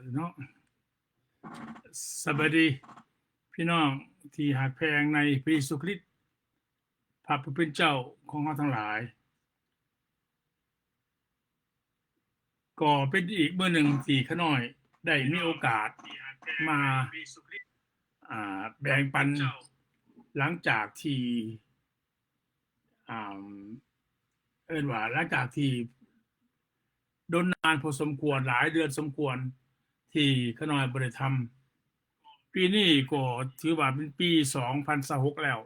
ເນາະ. ສະບາຍດີພີ່ນ້ອງທີ່ຮັກແພງໃນພະເຢຊູຄຣິດ ພະຜູ້ເປັນເຈົ້າຂອງເຮົາທັງຫຼາຍ. ກໍເປັນອີກມື້ໜຶ່ງທີ່ຂ້ານ້ອຍໄດ້ມີໂອກາດມາ ອ່າ ແບ່ງປັນ ຫຼັງຈາກທີ່ ອ່າ ເອີ້ນວ່າ ຫຼັງຈາກທີ່ດົນນານພໍສົມຄວນ, ຫຼາຍເດືອນສົມຄວນທີ່ຂ້ານ້ອຍບໍ່ໄດ້ທຳ. ປີນີ້ກໍຖືວ່າເປັນປີສອງພັນຊາວຫົກແລ້ວ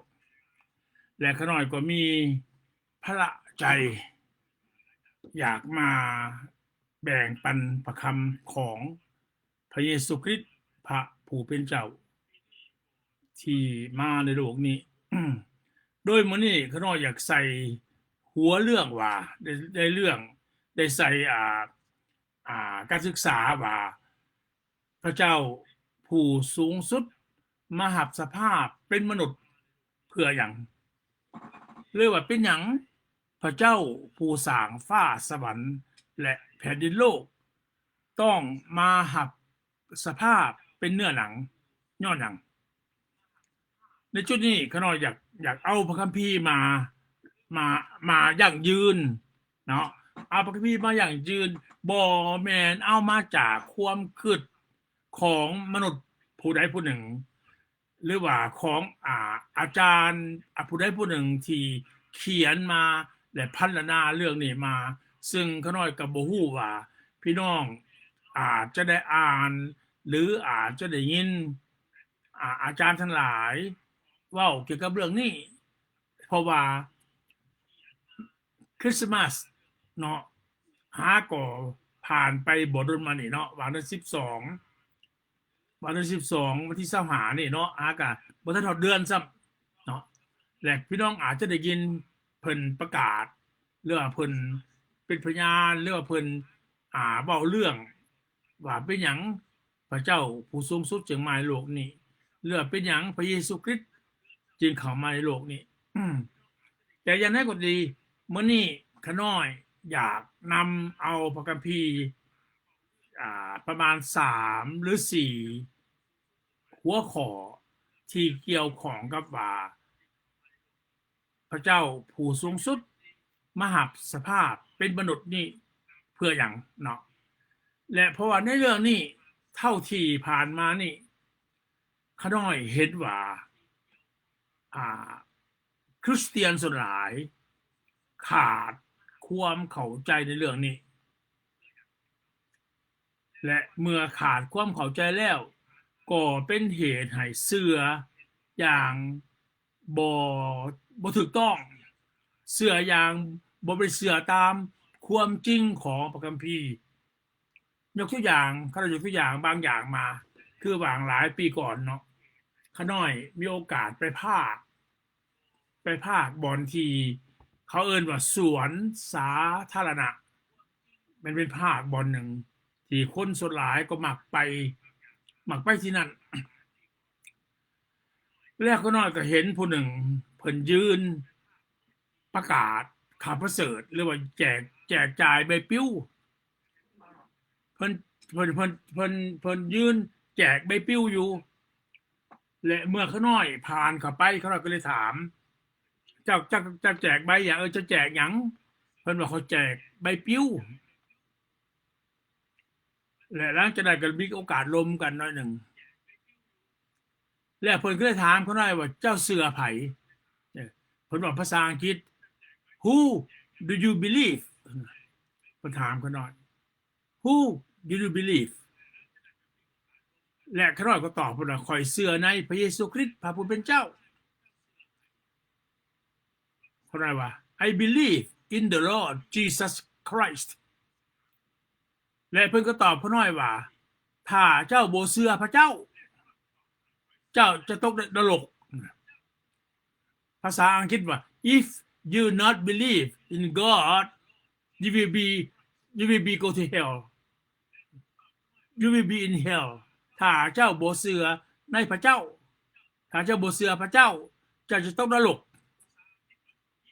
ແລະ ຂ້ານ້ອຍກໍມີພາລະໃຈຢາກມາແບ່ງປັນພະຄຳຂອງ ພະເຢຊູຄຣິດ ພະຜູ້ເປັນເຈົ້າ ທີ່ມາໃນໂລກນີ້. ໂດຍມື້ນີ້ຂ້ານ້ອຍຢາກໃສ່ຫົວເລື່ອງວ່າ ໄດ້ ໄດ້ເລື່ອງ ໄດ້ໃສ່ ອ່າ ອ່າ ການສຶກສາວ່າ ພະເຈົ້າຜູ້ສູງສຸດມາຮັບສະພາບເປັນມະນຸດເພື່ອຫຍັງ? ຫຼືວ່າເປັນຫຍັງພະເຈົ້າຜູ້ສ້າງຟ້າສະຫວັນ ແລະ ແຜ່ນດິນໂລກ ຕ້ອງມາຮັບສະພາບເປັນເນື້ອໜັງຍ້ອນຫຍັງ? ໃນຈຸດນີ້ຂ້ານ້ອຍຢາກ ຢາກເອົາພະຄຳພີມາ ມາ ມາຢັ້ງຢືນເນາະ, ເອົາພະຄຳພີມາຢັ້ງຢືນ ບໍ່ແມ່ນເອົາມາຈາກຄວາມຄິດຂອງມະນຸດຜູ້ໃດຜູ້ໜຶ່ງ ຫຼືວ່າຂອງ ອາ ອາຈານ ອາ ຜູ້ໃດຜູ້ໜຶ່ງທີ່ຂຽນມາ ແລະ ພັນລະນາເລື່ອງນີ້ມາ, ເຊິ່ງຂ້ານ້ອຍກໍບໍ່ຮູ້ວ່າພີ່ນ້ອງອາດຈະໄດ້ອ່ານ ຫຼື ອາດຈະໄດ້ຍິນ ອາ ອາຈານທັງຫຼາຍເວົ້າກ່ຽວກັບເລື່ອງນີ້, ເພາະວ່າ ຄຣິສມາສເນາະ ຫາກໍຜ່ານໄປບໍ່ດົນມານີ້ເນາະ, ວາງເດືອນສິບສອງ ວາງເດືອນສິບສອງ ວັນທີຊາວຫ້ານີ້ເນາະ, ຫາກະບໍ່ທັນຮອດເດືອນຊ້ຳເນາະ. ແລະ ພີ່ນ້ອງອາດຈະໄດ້ຍິນເພິ່ນປະກາດ ຫຼືວ່າເພິ່ນເປັນພະຍານ ຫຼືວ່າເພິ່ນ ອາ ເວົ້າເລື່ອງວ່າເປັນຫຍັງ ພະເຈົ້າຜູ້ສູງສຸດຈຶ່ງມາໃນໂລກນີ້ ເລື່ອງເປັນຫຍັງພະເຢຊູຄຣິດຈຶ່ງເຂົ້າມາໃນໂລກນີ້. ແຕ່ຢ່າງໃດກໍດີ, ມື້ນີ້ຂ້ານ້ອຍຢາກນຳເອົາພະຄຳພີ ອາ ປະມານສາມ ຫຼື ສີ່ ຫົວຂໍ້ທີ່ກ່ຽວຂ້ອງກັບວ່າ ພະເຈົ້າຜູ້ສູງສຸດມາຮັບສະພາບເປັນມະນຸດນີ້ເພື່ອຫຍັງເນາະ. ແລະ ເພາະວ່າໃນເລື່ອງນີ້ ເທົ່າທີ່ຜ່ານມານີ້ ຂ້ານ້ອຍເຫັນວ່າ ອາ ຄຣິສຕຽນສ່ວນຫຼາຍຂາດຄວາມເຂົ້າໃຈໃນເລື່ອງນີ້. ແລະ ເມື່ອຂາດຄວາມເຂົ້າໃຈແລ້ວ ກໍເປັນເຫດໃຫ້ເຊື່ອຢ່າງບໍ່ ບໍ່ຖືກຕ້ອງ, ເຊື່ອຢ່າງບໍ່ໄດ້ເຊື່ອຕາມຄວາມຈິງຂອງພະຄຳພີ. ຍົກຕົວຢ່າງ, ຂ້ານ້ອຍຍົກຕົວຢ່າງບາງຢ່າງມາ, ຄືຫວ່າງຫຼາຍປີກ່ອນເນາະ, ຂ້ານ້ອຍມີໂອກາດໄປພາກ ໄປພາກບ່ອນທີ່ເຂົາເອີ້ນວ່າສວນສາທາລະນະ, ມັນເປັນພາກບ່ອນໜຶ່ງທີ່ຄົນສ່ວນຫຼາຍກໍມັກໄປ ມັກໄປທີ່ນັ້ນ. ແລ້ວຂ້ານ້ອຍກໍເຫັນຜູ້ໜຶ່ງເພິ່ນຢືນປະກາດຂ່າວປະເສີດ ຫຼືວ່າແຈກ ແຈກຈ່າຍໃບປິວ. ເພິ່ນ ເພິ່ນ ເພິ່ນ ເພິ່ນ ເພິ່ນຢືນແຈກໃບປິວຢູ່ ແລະ ເມື່ອຂ້ານ້ອຍຜ່ານເຂົ້າໄປ ຂ້ານ້ອຍກໍເລີຍຖາມ ເຈົ້າ ເຈົ້າ ເຈົ້າແຈກໃບຫຍັງ? ເອີ ເຈົ້າແຈກຫຍັງ? ເພິ່ນວ່າ ຂ້ອຍແຈກໃບປິວ. ແລະ ຫຼັງຈາກນັ້ນກໍມີໂອກາດລົມກັນໜ້ອຍໜຶ່ງ ແລ້ວເພິ່ນກໍເລີຍຖາມຂ້ານ້ອຍວ່າ ເຈົ້າເຊື່ອໃຜ? ເອີ ເພິ່ນເວົ້າພາສາອັງກິດ Who do you believe? ເພິ່ນຖາມຂ້ານ້ອຍ Who do you believe? ແລະ ຂ້ານ້ອyກໍຕອບເພິ່ນວ່າ ຂ້ອຍເຊື່ອໃນພະເຢຊູຄຣິດ ພະຜູ້ເປັນເຈົ້າ. ຂ້ານ້ອຍວ່າ I believe in the Lord Jesus Christ. ແລະ ເພິ່ນກໍຕອບຂ້ານ້ອຍວ່າ ຖ້າເຈົ້າບໍ່ເຊື່ອພະເຈົ້າ ເຈົ້າຈະຕົກນະລົກ. ພາສາອັງກິດວ່າ If you not believe in God, you will be, you will be go to hell. You will be in hell. ຖ້າເຈົ້າບໍ່ເຊື່ອໃນພະເຈົ້າ, ຖ້າເຈົ້າບໍ່ເຊື່ອພະເຈົ້າ, ເຈົ້າຈະຕົກນະລົກ.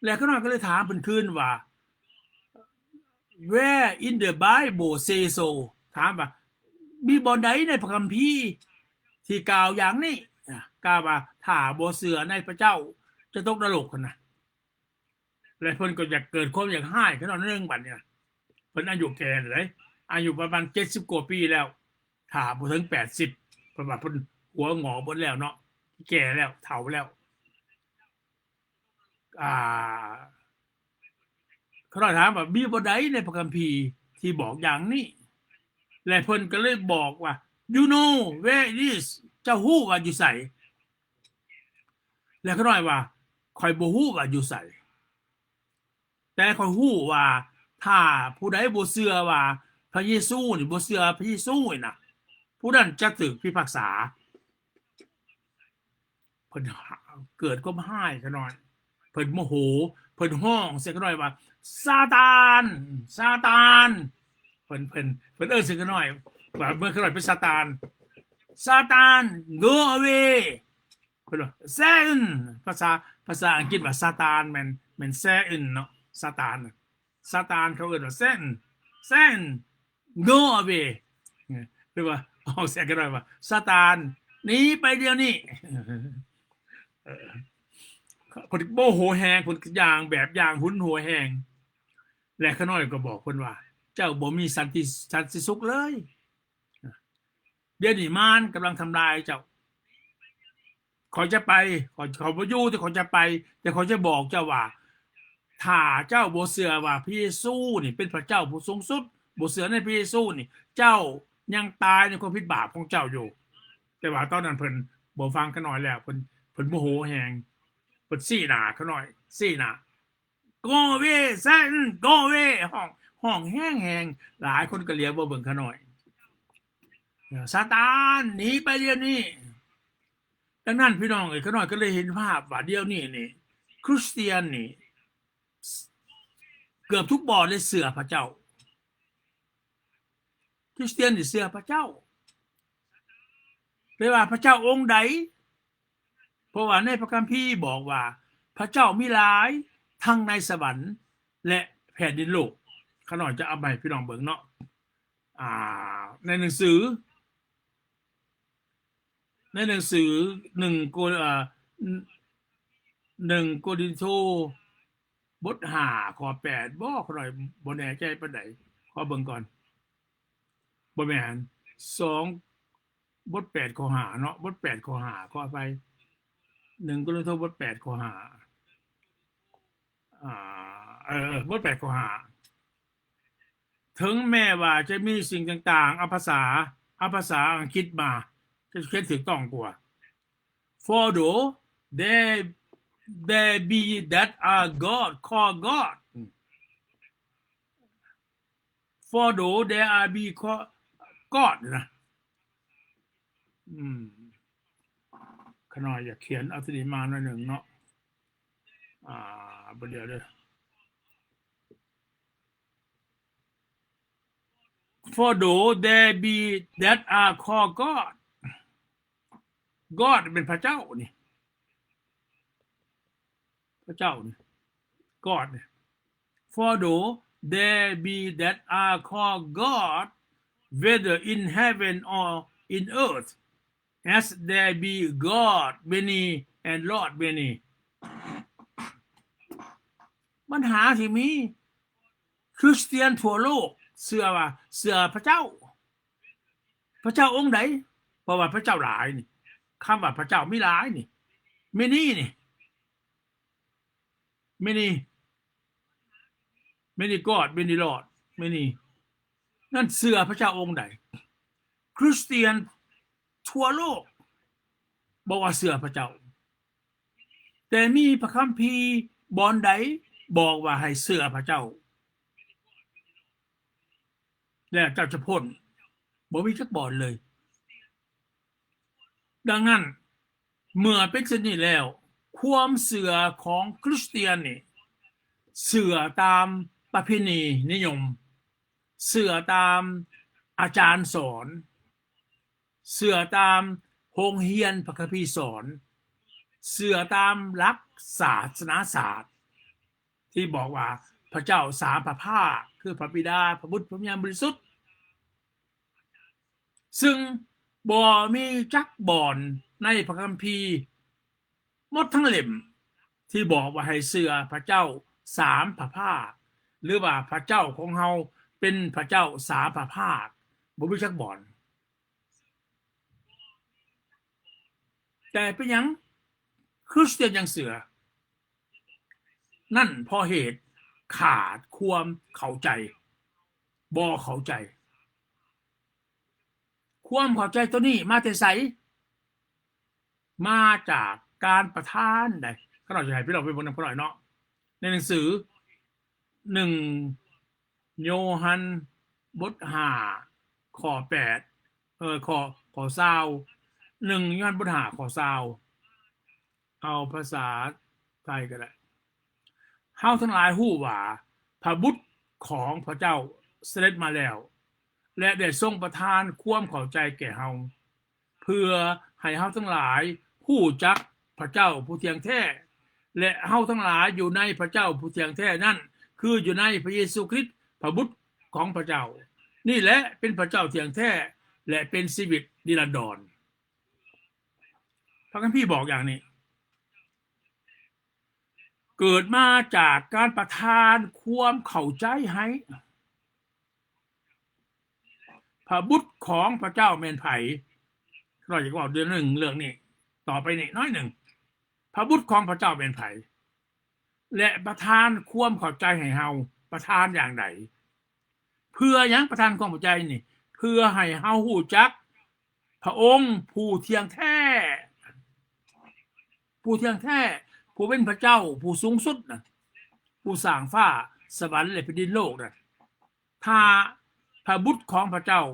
ແລ້ວຂ້ານ້ອຍກໍເລີຍຖາມເພິ່ນຄືນວ່າ Where in the Bible say so? ຖາມວ່າ ມີບ່ອນໃດໃນພະຄຳພີທີ່ກ່າວຢ່າງນີ້? ນະ ກ່າວວ່າຖ້າບໍ່ເຊື່ອໃນພະເຈົ້າຈະຕົກນະລົກຫັ້ນນະ. ແລະເພິ່ນກໍຢາກເກີດຄວາມຢາກຮ້າຍຂຶ້ນໜ້ອຍໜຶ່ງບັດນີ້ນະ. ເພິ່ນອາຍຸແກ່ແລ້ວເດ້ ອາຍຸປະມານເຈັດສິບກວ່າປີແລ້ວ ຖ້າບໍ່ເຖິງແປດສິບ ເພິ່ນວ່າເພິ່ນຫົວງອກເບິດແລ້ວເນາະ ແກ່ແລ້ວ ເຖົ້າແລ້ວ. ອ່າ ຂ້ານ້ອຍຖາມວ່າ ມີບ່ອນໃດໃນພະຄຳພີທີ່ບອກຢ່າງນີ້? ແລະເພິ່ນກໍເລີຍບອກວ່າ You know where it is? ເຈົ້າຮູ້ວ່າຢູ່ໃສ? ແລະຂ້ານ້ອຍວ່າ ຂ້ອຍບໍ່ຮູ້ວ່າຢູ່ໃສ ແຕ່ຂ້ອຍຮູ້ວ່າ ຖ້າຜູ້ໃດບໍ່ເຊື່ອວ່າພະເຢຊູນີ້ ບໍ່ເຊື່ອພະເຢຊູນີ້ນະ ຜູ້ນັ້ນຈະຖືກພິພາກສາ. ເພິ່ນເກີດຄວາມຮ້າຍຂ້ານ້ອຍ ເພິ່ນໂມໂຫ ເພິ່ນຮ້ອງໃສ່ຂ້ານ້ອຍວ່າ ຊາຕານ ຊາຕານ. ເພິ່ນ ເພິ່ນ ເພິ່ນເອີ້ນໃສ່ຂ້ານ້ອຍວ່າ ເມື່ອຂ້ານ້ອຍເປັນຊາຕານ ຊາຕານ go away. ເພິ່ນວ່າ Satan ພາສາ ພາສາອັງກິດວ່າຊາຕານ ແມ່ນ ແມ່ນ Satan ເນາະ ຊາຕານ ຊາຕານ ເຂົາເອີ້ນວ່າ Satan Satan go away ຫຼືວ່າອອກສຽງກັນໜ້ອຍວ່າ ຊາຕານ ໜີໄປດຽວນີ້. ເອີ ເພິ່ນໂມໂຫແຮງ ເພິ່ນຍ່າງແບບຢ່າງຫຶງຫວງແຮງ ແລະຂ້ານ້ອຍກໍບອກເພິ່ນວ່າ ເຈົ້າບໍ່ມີສັນຕິ ສັນຕິສຸກເລີຍ. ດຽວນີ້ມານກຳລັງທຳລາຍເຈົ້າ. ຂ້ອຍຈະໄປ ຂ້ອຍ ຂ້ອຍບໍ່ຢູ່ ແຕ່ຂ້ອຍຈະໄປ ແຕ່ຂ້ອຍຈະບອກເຈົ້າວ່າ ຖ້າເຈົ້າບໍ່ເຊື່ອວ່າພະເຢຊູນີ້ເປັນພະເຈົ້າຜູ້ສູງສຸດ ບໍ່ເຊື່ອໃນພະເຢຊູນີ້ ເຈົ້າຍັງຕາຍໃນຄວາມຜິດບາບຂອງເຈົ້າຢູ່. ແຕ່ວ່າຕອນນັ້ນເພິ່ນບໍ່ຟັງຂ້ານ້ອຍແລ້ວ ເພິ່ນ ເພິ່ນໂມໂຫແຮງ ເພິ່ນຊີ້ໜ້າຂ້ານ້ອຍ ຊີ້ໜ້າ Go away Satan go away ຮ້ອງ ຮ້ອງແຮງໆ ຫຼາຍຄົນກໍຫຼຽວມາເບິ່ງຂ້ານ້ອຍ ຊາຕານ ໜີໄປດຽວນີ້. ດັ່ງນັ້ນ ພີ່ນ້ອງເອີຍ ຂ້ານ້ອຍກໍເລີຍເຫັນພາບວ່າ ດຽວນີ້ນີ້ ຄຣິສຕຽນນີ້ ເກືອບທຸກບ່ອນເລີຍເຊື່ອພະເຈົ້າ. ຄຣິສຕຽນນີ້ເຊື່ອພະເຈົ້າ ແຕ່ວ່າພະເຈົ້າອົງໃດ? ເພາະວ່າໃນພະຄຳພີບອກວ່າ ພະເຈົ້າມີຫຼາຍ ທັງໃນສະຫວັນ ແລະ ແຜ່ນດິນໂລກ. ຂ້ານ້ອຍຈະເອົາມາໃຫ້ພີ່ນ້ອງເບິ່ງເນາະ ອ່າ ໃນໜັງສື ໃນໜັງສືໜຶ່ງໂກ ເອີ ໜຶ່ງໂກລິນໂທ ບົດຫ້າ ຂໍ້ແປດບໍ? ຂ້ານ້ອຍບໍ່ແນ່ໃຈປານໃດ ຂໍເບິ່ງກ່ອນ. ບໍ່ແມ່ນ ສອງ ບົດແປດ ຂໍ້ຫ້າເນາະ ບົດແປດ ຂໍ້ຫ້າ ຂໍອະໄພ ໜຶ່ງໂກລິນໂທ ບົດແປດ ຂໍ້ຫ້າ ອ່າ ເອີ ບົດແປດ ຂໍ້ຫ້າ ເຖິງແມ້ວ່າຈະມີສິ່ງຕ່າງໆ ເອົາພາສາ ເອົາພາສາອັງກິດມາ ຈະຂຽນຖືກຕ້ອງກວ່າ For though there, there be that are God, call God. For though there are be call God ນະ. ອືມ ຂ້ານ້ອຍຢາກຂຽນເອົາຕົວນີ້ມາໜ້ອຍໜຶ່ງເນາະ. ອ່າ ບໍ່ດຽວເດີ. For though there be that are called God, God ເປັນພະເຈົ້ານີ້ ພະເຈົ້ານີ້ God ນີ້. For though there be that are called God, whether in heaven or in earth, as there be God many and Lord many. ບັນຫາທີ່ມີ ຄຣິສຕຽນທົ່ວໂລກເຊື່ອວ່າ ເຊື່ອພະເຈົ້າ. ພະເຈົ້າອົງໃດ? ເພາະວ່າພະເຈົ້າຫຼາຍນີ້ ຄຳວ່າພະເຈົ້າມີຫຼາຍນີ້ many ນີ້ many many God many Lord many ນັ້ນເຊື່ອພະເຈົ້າອົງໃດ? ຄຣິສຕຽນທົ່ວໂລກບອກວ່າເຊື່ອພະເຈົ້າ ແຕ່ມີພະຄຳພີບ່ອນໃດບອກວ່າໃຫ້ເຊື່ອພະເຈົ້າ ແລ້ວເຈົ້າຈະພົ້ນ? ບໍ່ມີຈັກບ່ອນເລີຍ. ດັ່ງນັ້ນ ເມື່ອເປັນເຊັ່ນນີ້ແລ້ວ ຄວາມເຊື່ອຂອງຄຣິສຕຽນນີ້ ເຊື່ອຕາມປະເພນີນິຍົມ, ເຊື່ອຕາມອາຈານສອນ, ເຊື່ອຕາມໂຮງຮຽນພະຄຳພີສອນ, ເຊື່ອຕາມຫຼັກສາສະໜາສາດ ທີ່ບອກວ່າພະເຈົ້າສາມພະພາກ ຄືພະບິດາ, ພະບຸດ, ພະວິນຍານບໍລິສຸດ. ຊຶ່ງບໍ່ມີຈັກບ່ອນໃນພະຄຳພີໝົດທັງເຫຼັ້ມທີ່ບອກວ່າໃຫ້ເຊື່ອພະເຈົ້າສາມພະພາກ ຫຼືວ່າພະເຈົ້າຂອງເຮົາເປັນພະເຈົ້າສາມພະພາກ, ບໍ່ມີຈັກບ່ອນ. ແຕ່ເປັນຫຍັງຄຣິສຕຽນຍັງເຊື່ອ? ນັ້ນເພາະເຫດຂາດຄວາມເຂົ້າໃຈ, ບໍ່ເຂົ້າໃຈ. ຄວາມເຂົ້າໃຈໂຕນີ້ມາແຕ່ໃສ? ມາຈາກການປະທານໃດ໋. ຂ້ານ້ອຍຈະໃຫ້ພີ່ນ້ອງໄປເບິ່ງນຳຂ້ານ້ອຍເນາະ ໃນໜັງສືໜຶ່ງໂຍຮັນ ບົດຫ້າ ຂໍ້ແປດ ເອີ ຂໍ້ ຂໍ້ຊາວ ໜຶ່ງໂຍຮັນບົດຫ້າ ຂໍ້ຊາວ ເອົາພາສາໄທກໍໄດ້. ເຮົາທັງຫຼາຍຮູ້ວ່າພະບຸດຂອງພະເຈົ້າສະເດັດມາແລ້ວ ແລະ ໄດ້ຊົງປະທານຄວາມເຂົ້າໃຈແກ່ເຮົາ ເພື່ອໃຫ້ເຮົາທັງຫຼາຍຮູ້ຈັກພະເຈົ້າຜູ້ທ່ຽງແທ້ ແລະ ເຮົາທັງຫຼາຍຢູ່ໃນພະເຈົ້າຜູ້ທ່ຽງແທ້ນັ້ນ ຄືຢູ່ໃນພະເຢຊູຄຣິດ ພະບຸດຂອງພະເຈົ້າ. ນີ້ແຫຼະເປັນພະເຈົ້າທ່ຽງແທ້ ແລະ ເປັນຊີວິດນິລັນດອນ. ພະຄຳພີບອກຢ່າງນີ້, ເກີດມາຈາກການປະທານຄວາມເຂົ້າໃຈໃຫ້. ພະບຸດຂອງພະເຈົ້າແມ່ນໃຜ? ຂ້ານ້ອຍຢາກເວົ້າເລື່ອງໜຶ່ງເລື່ອງນີ້ຕໍ່ໄປນີ້ໜ້ອຍໜຶ່ງ. ພະບຸດຂອງພະເຈົ້າແມ່ນໃຜ? ແລະ ປະທານຄວາມເຂົ້າໃຈໃຫ້ເຮົາ. ປະທານຢ່າງໃດ? ເພື່ອຫຍັງປະທານຄວາມເຂົ້າໃຈນີ້? ເພື່ອໃຫ້ເຮົາຮູ້ຈັກພະອົງຜູ້ທ່ຽງແທ້, ຜູ້ທ່ຽງແທ້, ຜູ້ເປັນພະເຈົ້າຜູ້ສູງສຸດນະ, ຜູ້ສ້າງຟ້າສະຫວັນ ແລະ ແຜ່ນດິນໂລກນະ. ຖ້າພະບຸດຂອງພະເຈົ້າ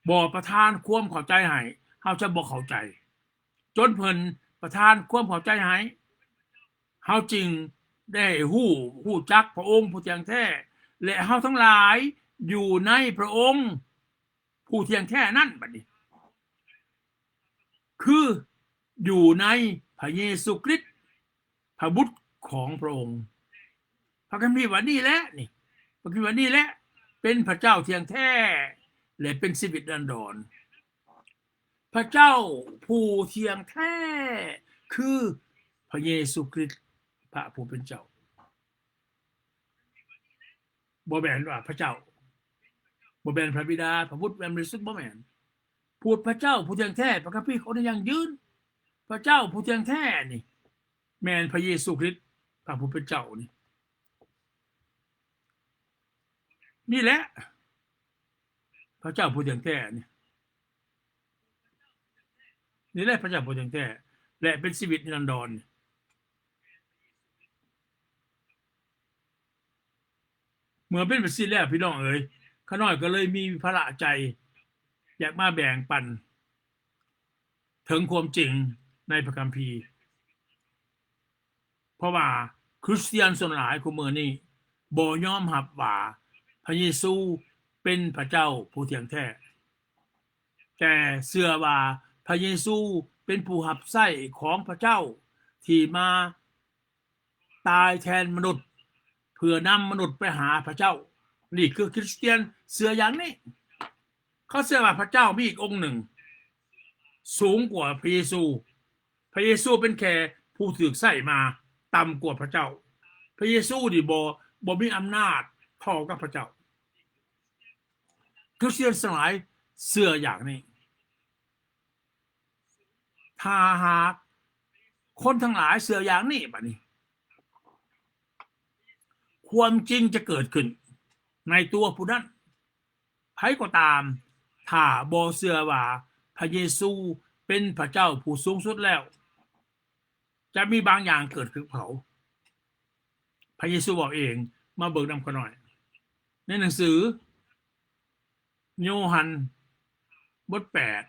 ບໍ່ປະທານຄວາມເຂົ້າໃຈໃຫ້, ເຮົາຈະບໍ່ເຂົ້າໃຈ ຈົນເພິ່ນປະທານຄວາມເຂົ້າໃຈໃຫ້, ເຮົາຈຶ່ງໄດ້ຮູ້, ຮູ້ຈັກພະອົງຜູ້ທ່ຽງແທ້ ແລະ ເຮົາທັງຫຼາຍຢູ່ໃນພະອົງຜູ້ທ່ຽງແທ້ນັ້ນ. ບັດນີ້ ຄືຢູ່ໃນພະເຢຊູຄຣິດ ພະບຸດຂອງພະອົງ. ພະຄຳພີວ່ານີ້ແຫຼະ, ນີ້ ພະຄຳພີວ່ານີ້ແຫຼະ ເປັນພະເຈົ້າທ່ຽງແທ້ ແລະ ເປັນຊີວິດນິລັນດອນ. ພະເຈົ້າຜູ້ທ່ຽງແທ້ຄືພະເຢຊູຄຣິດ ພະຜູ້ເປັນເຈົ້າ. ບໍ່ແມ່ນວ່າພະເຈົ້າ, ບໍ່ແມ່ນພະບິດາ, ພະບຸດ, ພະວິນຍານບໍລິສຸດ, ບໍ່ແມ່ນ. ຜູ້ເປັນພະເຈົ້າຜູ້ທ່ຽງແທ້, ພະຄຳພີຂອງນີ້ຢັ້ງຢືນ, ພະເຈົ້າຜູ້ທ່ຽງແທ້ນີ້ ແມ່ນພະເຢຊູຄຣິດ ພະຜູ້ເປັນເຈົ້ານີ້. ນີ້ແຫຼະພະເຈົ້າຜູ້ທ່ຽງແທ້ນີ້. ນີ້ແຫຼະພະເຈົ້າຜູ້ທ່ຽງແທ້ ແລະ ເປັນຊີວິດນິລັນດອນ. ເມື່ອເປັນແບບຊີ້ແລ້ວ ພີ່ນ້ອງເອີຍ, ຂ້ານ້ອຍກໍເລີຍມີພາລະໃຈ ຢາກມາແບ່ງປັນເຖິງຄວາມຈິງໃນພະຄຳພີ. ເພາະວ່າຄຣິສຕຽນສ່ວນຫຼາຍຄູ່ມື້ນີ້ບໍ່ຍອມຮັບວ່າພະເຢຊູເປັນພະເຈົ້າຜູ້ທ່ຽງແທ້, ແຕ່ເຊື່ອວ່າພະເຢຊູເປັນຜູ້ຮັບໃຊ້ຂອງພະເຈົ້າທີ່ມາຕາຍແທນມະນຸດ ເພື່ອນຳມະນຸດໄປຫາພະເຈົ້າ. ນີ້ຄືຄຣິສຕຽນເຊື່ອຢ່າງນີ້. ເຂົາເຊື່ອວ່າພະເຈົ້າມີອີກອົງໜຶ່ງສູງກວ່າພະເຢຊູ. ພະເຢຊູເປັນແຄ່ຜູ້ຖືກໃຊ້ມາ, ຕ່ຳກວ່າພະເຈົ້າ. ພະເຢຊູນີ້ບໍ່, ບໍ່ມີອຳນາດເທົ່າກັບພະເຈົ້າ. ຄຣິສຕຽນທັງຫຼາຍເຊື່ອຢ່າງນີ້. ຖ້າຫາກຄົນທັງຫຼາຍເຊື່ອຢ່າງນີ້, ບັດນີ້ຄວາມຈິງຈະເກີດຂຶ້ນໃນຕົວຜູ້ນັ້ນ. ໃຜກໍຕາມ ຖ້າບໍ່ເຊື່ອວ່າພະເຢຊູເປັນພະເຈົ້າຜູ້ສູງສຸດແລ້ວ, ຈະມີບາງຢ່າງເກີດຂຶ້ນກັບເຂົາ. ພະເຢຊູເວົ້າເອງ, ມາເບິ່ງນຳຂ້ານ້ອຍ ໃນໜັງສືໂຍຮັນ ບົດແປດ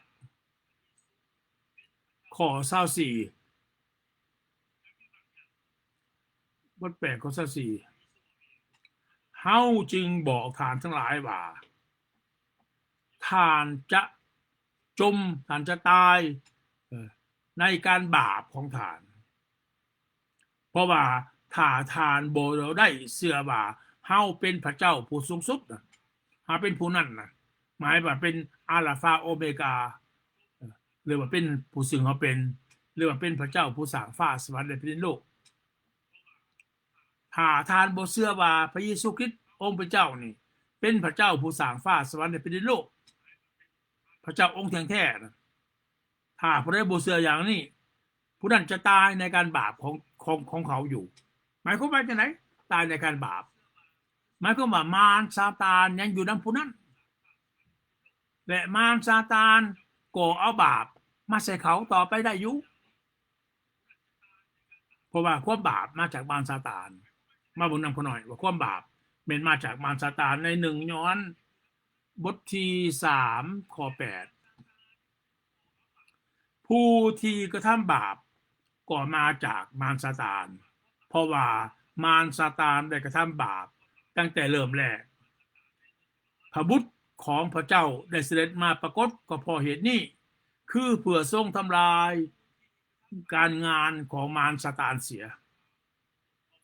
ຂໍ້ຊາວສີ່, ບົດແປດ ຂໍ້ຊາວສີ່, ເຮົາຈຶ່ງບອກທ່ານທັງຫຼາຍວ່າ ທ່ານຈະຈົມ, ທ່ານຈະຕາຍ, ເອີ, ໃນການບາບຂອງທ່ານ. ເພາະວ່າຖ້າທ່ານບໍ່ໄດ້ເຊື່ອວ່າເຮົາເປັນພະເຈົ້າຜູ້ສູງສຸດນະ, ເຮົາເປັນຜູ້ນັ້ນນະ, ໝາຍວ່າເປັນອາລາຟາໂອເມກາ ຫຼືວ່າເປັນຜູ້ເຊິ່ງເຮົາເປັນ ຫຼືວ່າເປັນພະເຈົ້າຜູ້ສ້າງຟ້າສະຫວັນ ແລະ ແຜ່ນດິນໂລກ. ຖ້າທ່ານບໍ່ເຊື່ອວ່າພະເຢຊູຄຣິດອົງເປັນເຈົ້ານີ້ ເປັນພະເຈົ້າຜູ້ສ້າງຟ້າສະຫວັນ ແລະ ແຜ່ນດິນໂລກ, ພະເຈົ້າອົງທ່ຽງແທ້ນະ, ຖ້າຜູ້ໃດບໍ່ເຊື່ອຢ່າງນີ້, ຜູ້ນັ້ນຈະຕາຍໃນການບາບຂອງ, ຂອງ, ຂອງເຂົາຢູ່. ໝາຍຄວາມວ່າຈັ່ງໃດ? ຕາຍໃນການບາບ. ໝາຍຄວາມວ່າມານຊາຕານຍັງຢູ່ນຳຜູ້ນັ້ນ, ແລະ ມານຊາຕານກໍເອົາບາບມາໃສ່ເຂົາຕໍ່ໄປໄດ້ຢູ່. ເພາະວ່າຄວາມບາບມາຈາກມານຊາຕານ. ມາເບິ່ງນຳຂ້ານ້ອຍວ່າຄວາມບາບແມ່ນມາຈາກມານຊາຕານ ໃນໜຶ່ງໂຍຮັນບົດທີສາມ ຂໍ້ແປດ. ຜູ້ທີ່ກະທຳບາບກໍມາຈາກມານຊາຕານ, ເພາະວ່າມານຊາຕານໄດ້ກະທຳບາບຕັ້ງແຕ່ເລີ່ມແລກ. ພະບຸດຂອງພະເຈົ້າໄດ້ສະເດັດມາປາກົດກໍເພາະເຫດນີ້, ຄືເພື່ອຊົງທຳລາຍການງານຂອງມານຊາຕານເສຍ,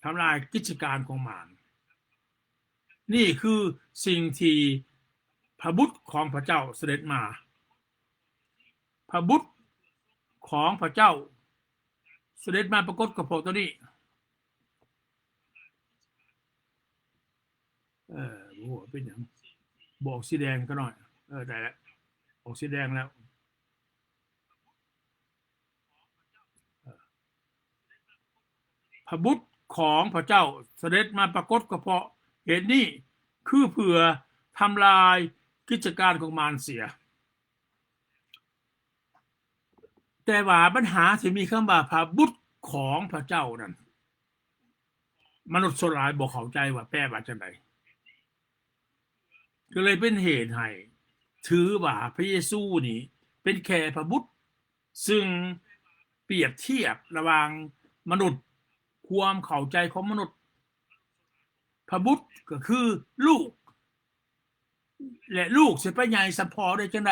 ທຳລາຍກິດຈະການຂອງມານ. ນີ້ຄືສິ່ງທີ່ພະບຸດຂອງພະເຈົ້າສະເດັດມາ. ພະບຸດຂອງພະເຈົ້າສະເດັດມາປາກົດກັບພວກຕົວນີ້. ເອີ ບໍ່ຮູ້ວ່າເປັນຫຍັງ ບໍ່ອອກສີແດງກໍໜ້ອຍ. ເອີ ໄດ້ແລ້ວ ອອກສີແດງແລ້ວ. ພະບຸດຂອງພະເຈົ້າສະເດັດມາປາກົດກໍເພາະເຫດນີ້, ຄືເພື່ອທຳລາຍກິດຈະການຂອງມານເສຍ. ແຕ່ວ່າບັນຫາທີ່ມີຄຳວ່າພະບຸດຂອງພະເຈົ້ານັ້ນ, ມະນຸດສ່ວນຫຼາຍບໍ່ເຂົ້າໃຈວ່າແປວ່າຈັ່ງໃດ. ກໍເລີຍເປັນເຫດໃຫ້ຖືວ່າພະເຢຊູນີ້ເປັນແຄ່ພະບຸດ, ຊຶ່ງປຽບທຽບລະຫວ່າງມະນຸດ, ຄວາມເຂົ້າໃຈຂອງມະນຸດ. ພະບຸດກໍຄືລູກ, ແລະ ລູກຊິໄປໃຫຍ່ສ່ຳພໍ່ໄດ້ຈັ່ງໃດ?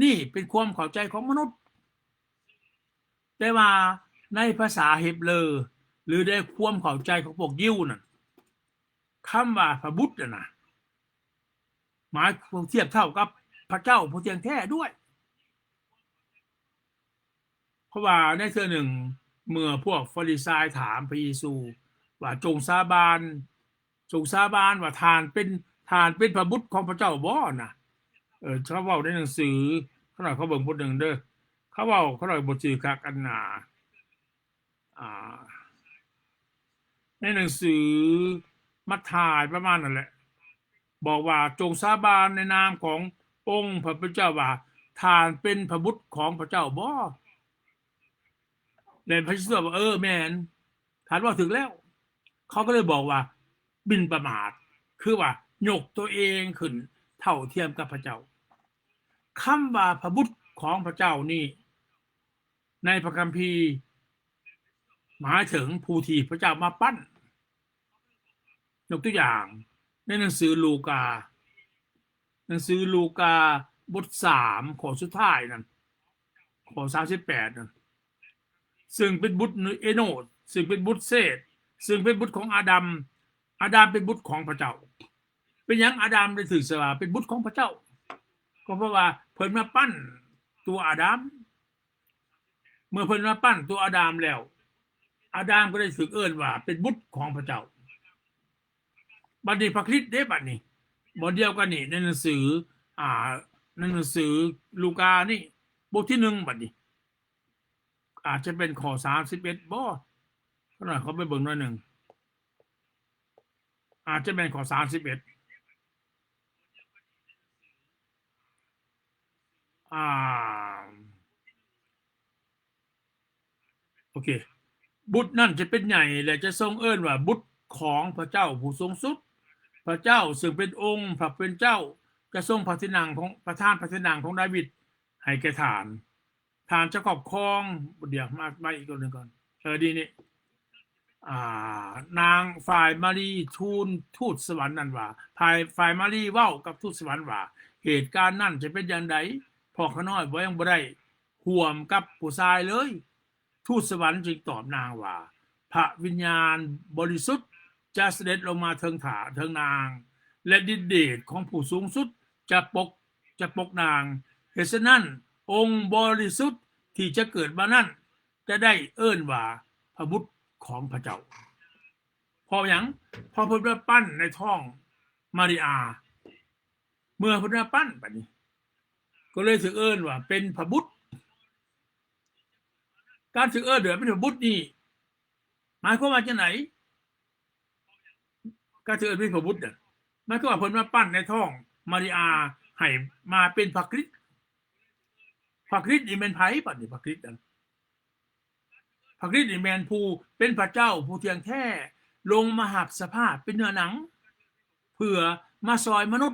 ນີ້ເປັນຄວາມເຂົ້າໃຈຂອງມະນຸດ. ແຕ່ວ່າໃນພາສາເຮັບເລີ ຫຼື ໃນຄວາມເຂົ້າໃຈຂອງພວກຢິວນັ້ນ, ຄຳວ່າພະບຸດນັ້ນນະ ໝາຍທຽບເທົ່າກັບພະເຈົ້າຜູ້ທ່ຽງແທ້ດ້ວຍ. ເພາະວ່າໃນເທື່ອໜຶ່ງ ເມື່ອພວກຟາຣິຊາຍຖາມພະເຢຊູວ່າ, ຈົ່ງສາບານ, ຈົ່ງສາບານວ່າທ່ານເປັນ, ທ່ານເປັນພະບຸດຂອງພະເຈົ້າບໍ່ນະ? ເອີ ເຂົາເວົ້າໃນໜັງສື, ຂ້ານ້ອຍຂໍເບິ່ງບົດໜຶ່ງເດີ. ເຂົາເວົ້າ, ຂ້ານ້ອຍບໍ່ຈື່ຄັກອັນນາ. ອ່າ ໃນໜັງສືມັດທາຍປະມານນັ້ນແຫຼະ, ບອກວ່າ, ຈົ່ງສາບານໃນນາມຂອງອົງພະຜູ້ເປັນເຈົ້າວ່າ ທ່ານເປັນພະບຸດຂອງພະເຈົ້າບໍ່? ແລະ ພະເຢຊູຕອບວ່າ, ເອີ ແມ່ນ, ທ່ານເວົ້າຖືກແລ້ວ. ເຂົາກໍເລີຍບອກວ່າ ໝິ່ນປະໝາດ, ຄືວ່າຍົກຕົວເອງຂຶ້ນເທົ່າທຽມກັບພະເຈົ້າ. ຄຳວ່າພະບຸດຂອງພະເຈົ້ານີ້ ໃນພະຄຳພີ ໝາຍເຖິງຜູ້ທີ່ພະເຈົ້າມາປັ້ນ. ຍົກຕົວຢ່າງ ໃນໜັງສືລູກາ, ໜັງສືລູກາບົດສາມ ຂໍ້ສຸດທ້າຍນັ້ນ, ຂໍ້ສາມສິບແປດນັ້ນ, ຊຶ່ງເປັນບຸດເອໂນດ, ຊຶ່ງເປັນບຸດເຊດ, ຊຶ່ງເປັນບຸດຂອງອາດຳ. ອາດຳເປັນບຸດຂອງພະເຈົ້າ. ເປັນຫຍັງອາດຳໄດ້ຖືກເອີ້ນວ່າເປັນບຸດຂອງພະເຈົ້າ? ກໍເພາະວ່າເພິ່ນມາປັ້ນຕົວອາດຳ. ເມື່ອເພິ່ນມາປັ້ນຕົວອາດຳແລ້ວ, ອາດຳກໍໄດ້ຖືກເອີ້ນວ່າເປັນບຸດຂອງພະເຈົ້າ. ບັດນີ້ພະຄຣິດເດ້, ບັດນີ້ ບ່ອນດຽວກັນນີ້ ໃນໜັງສື, ອ່າ, ໃນໜັງສືລູການີ້ ບົດທີໜຶ່ງ ບັດນີ້ ອາດຈະເປັນຂໍ້ສາມສິບເອັດບໍ? ຂ້ານ້ອຍຂໍໄປເບິ່ງໜ້ອຍໜຶ່ງ. ອາດຈະແມ່ນຂໍ້ສາມສິບເອັດ. ອ່າ ໂອເຄ. ບຸດນັ້ນຈະເປັນໃຫຍ່ ແລະ ຈະຊົງເອີ້ນວ່າບຸດຂອງພະເຈົ້າຜູ້ສູງສຸດ. ພະເຈົ້າເຊິ່ງເປັນອົງພະເປັນເຈົ້າ ຈະຊົງພະທີ່ນັ່ງຂອງ, ປະທານພະທີ່ນັ່ງຂອງດາວິດໃຫ້ແກ່ທ່ານ. ທ່ານຈະຄອບຄອງ, ດຽວ ມາ, ມາອີກຕົວໜຶ່ງກ່ອນ. ເອີ, ດີນີ້. ອ່າ, ນາງຝ່າຍມາຣີທູນທູດສະຫວັນນັ້ນວ່າ, ຝ່າຍ, ຝ່າຍມາຣີເວົ້າກັບທູດສະຫວັນວ່າ, ເຫດການນັ້ນຈະເປັນຢ່າງໃດ? ເພາະຂ້ານ້ອຍບໍ່, ຍັງບໍ່ໄດ້ຮ່ວມກັບຜູ້ຊາຍເລີຍ. ທູດສະຫວັນຈຶ່ງຕອບນາງວ່າ, ພະວິນຍານບໍລິສຸດຈະສະເດັດລົງມາເທິງຖ້າ, ເທິງນາງ, ແລະ ດິດເດດຂອງຜູ້ສູງສຸດຈະປົກ ຈະປົກນາງ. ເຫດສະນັ້ນ, ອົງບໍລິສຸດທີ່ຈະເກີດມານັ້ນ ຈະໄດ້ເອີ້ນວ່າພະບຸດຂອງພະເຈົ້າ. ເພາະຫຍັງ? ເພາະເພິ່ນມາປັ້ນໃນທ້ອງມາລິອາ. ເມື່ອເພິ່ນມາປັ້ນ ບັດນີ້ ກໍເລີຍຖືກເອີ້ນວ່າເປັນພະບຸດ. ການຖືກເອີ້ນວ່າເປັນພະບຸດນີ້ ໝາຍຄວາມວ່າຈັ່ງໃດ? ການຖືກເອີ້ນເປັນພະບຸດນະ ໝາຍຄວາມວ່າເພິ່ນມາປັ້ນໃນທ້ອງມາລິອາໃຫ້ມາເປັນພະຄຣິດ. ພະຄຣິດນີ້ແມ່ນໃຜ? ບັດນີ້ພະຄຣິດນັ້ນ ພະຄຣິດນີ້ແມ່ນຜູ້ເປັນພະເຈົ້າຜູ້ທ່ຽງແທ້ ລົງມາຮັບສະພາບເປັນເນື້ອໜັງ ເພື່ອມາຊ່ອຍມະນຸດ.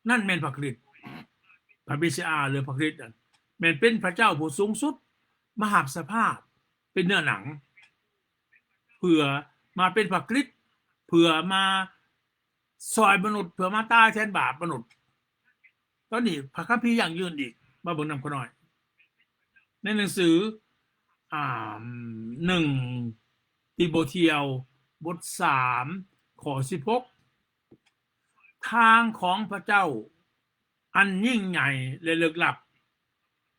ນັ້ນແມ່ນພະຄຣິດ. ພະເມສຢາ ຫຼື ພະຄຣິດນັ້ນ ແມ່ນເປັນພະເຈົ້າຜູ້ສູງສຸດ ມາຮັບສະພາບເປັນເນື້ອໜັງ ເພື່ອມາເປັນພະຄຣິດ ເພື່ອມາຊ່ອຍມະນຸດ ເພື່ອມາຕາຍແທນບາບມະນຸດ. ຕອນນີ້ພະຄຳພີຢັ້ງຢືນອີກ ມາເບິ່ງນຳຂ້ານ້ອຍ ໃນໜັງສື ອ່າ ໜຶ່ງ ຕີໂມທຽວ ບົດສາມ ຂໍ້ສິບຫົກ ທາງຂອງພະເຈົ້າອັນຍິ່ງໃຫຍ່ ແລະ ເລິກລັບ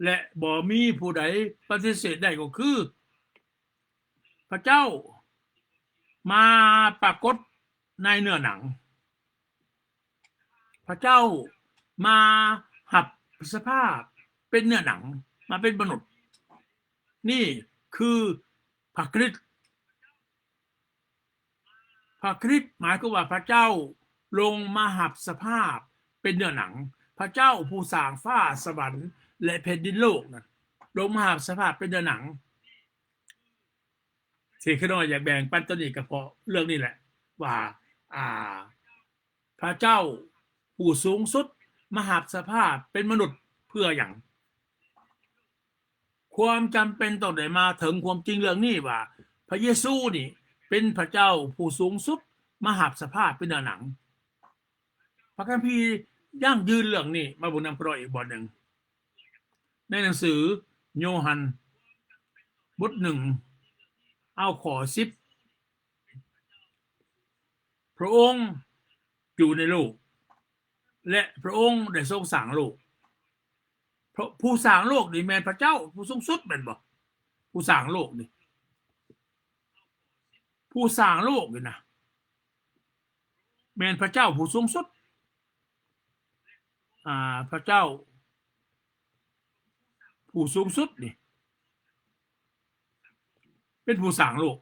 ແລະ ບໍ່ມີຜູ້ໃດປະຕິເສດໄດ້ ກໍຄື ພະເຈົ້າມາປາກົດໃນເນື້ອໜັງ. ພະເຈົ້າມາຮັບສະພາບເປັນເນື້ອໜັງ ມາເປັນມະນຸດ. ນີ້ຄືພະຄຣິດ. ພະຄຣິດໝາຍຄວາມວ່າພະເຈົ້າລົງມາຮັບສະພາບເປັນເນື້ອໜັງ. ພະເຈົ້າຜູ້ສ້າງຟ້າສະຫວັນ ແລະ ແຜ່ນດິນໂລກນັ້ນ ລົງມາຮັບສະພາບເປັນເນື້ອໜັງ. ທີ່ຂ້ານ້ອຍຢາກແບ່ງປັນຕອນນີ້ກໍເພາະເລື່ອງນີ້ແຫຼະ ວ່າ ອ່າ ພະເຈົ້າຜູ້ສູງສຸດມາຮັບສະພາບເປັນມະນຸດເພື່ອຫຍັງ? ຄວາມຈຳເປັນຕ້ອງໄດ້ມາເຖິງຄວາມຈິງເລື່ອງນີ້ວ່າ ພະເຢຊູນີ້ເປັນພະເຈົ້າຜູ້ສູງສຸດມາຮັບສະພາບເປັນເນື້ອໜັງ. ພະຄຳພີຢັ້ງຢືນເລື່ອງນີ້ ມາເບິ່ງນຳກັນອີກບ່ອນໜຶ່ງ ໃນໜັງສືໂຍຮັນ ບົດໜຶ່ງ ເອົາຂໍ້ສິບ ພະອົງຢູ່ໃນໂລກ ແລະ ພະອົງໄດ້ຊົງສ້າງໂລກ. ພະ ຜູ້ສ້າງໂລກນີ້ແມ່ນພະເຈົ້າຜູ້ສູງສຸດແມ່ນບໍ່? ຜູ້ສ້າງໂລກນີ້ ຜູ້ສ້າງໂລກນີ້ນະ ແມ່ນພະເຈົ້າຜູ້ສູງສຸດ. ອ່າ ພະເຈົ້າຜູ້ສູງສຸດນີ້ເປັນຜູ້ສ້າງໂລກ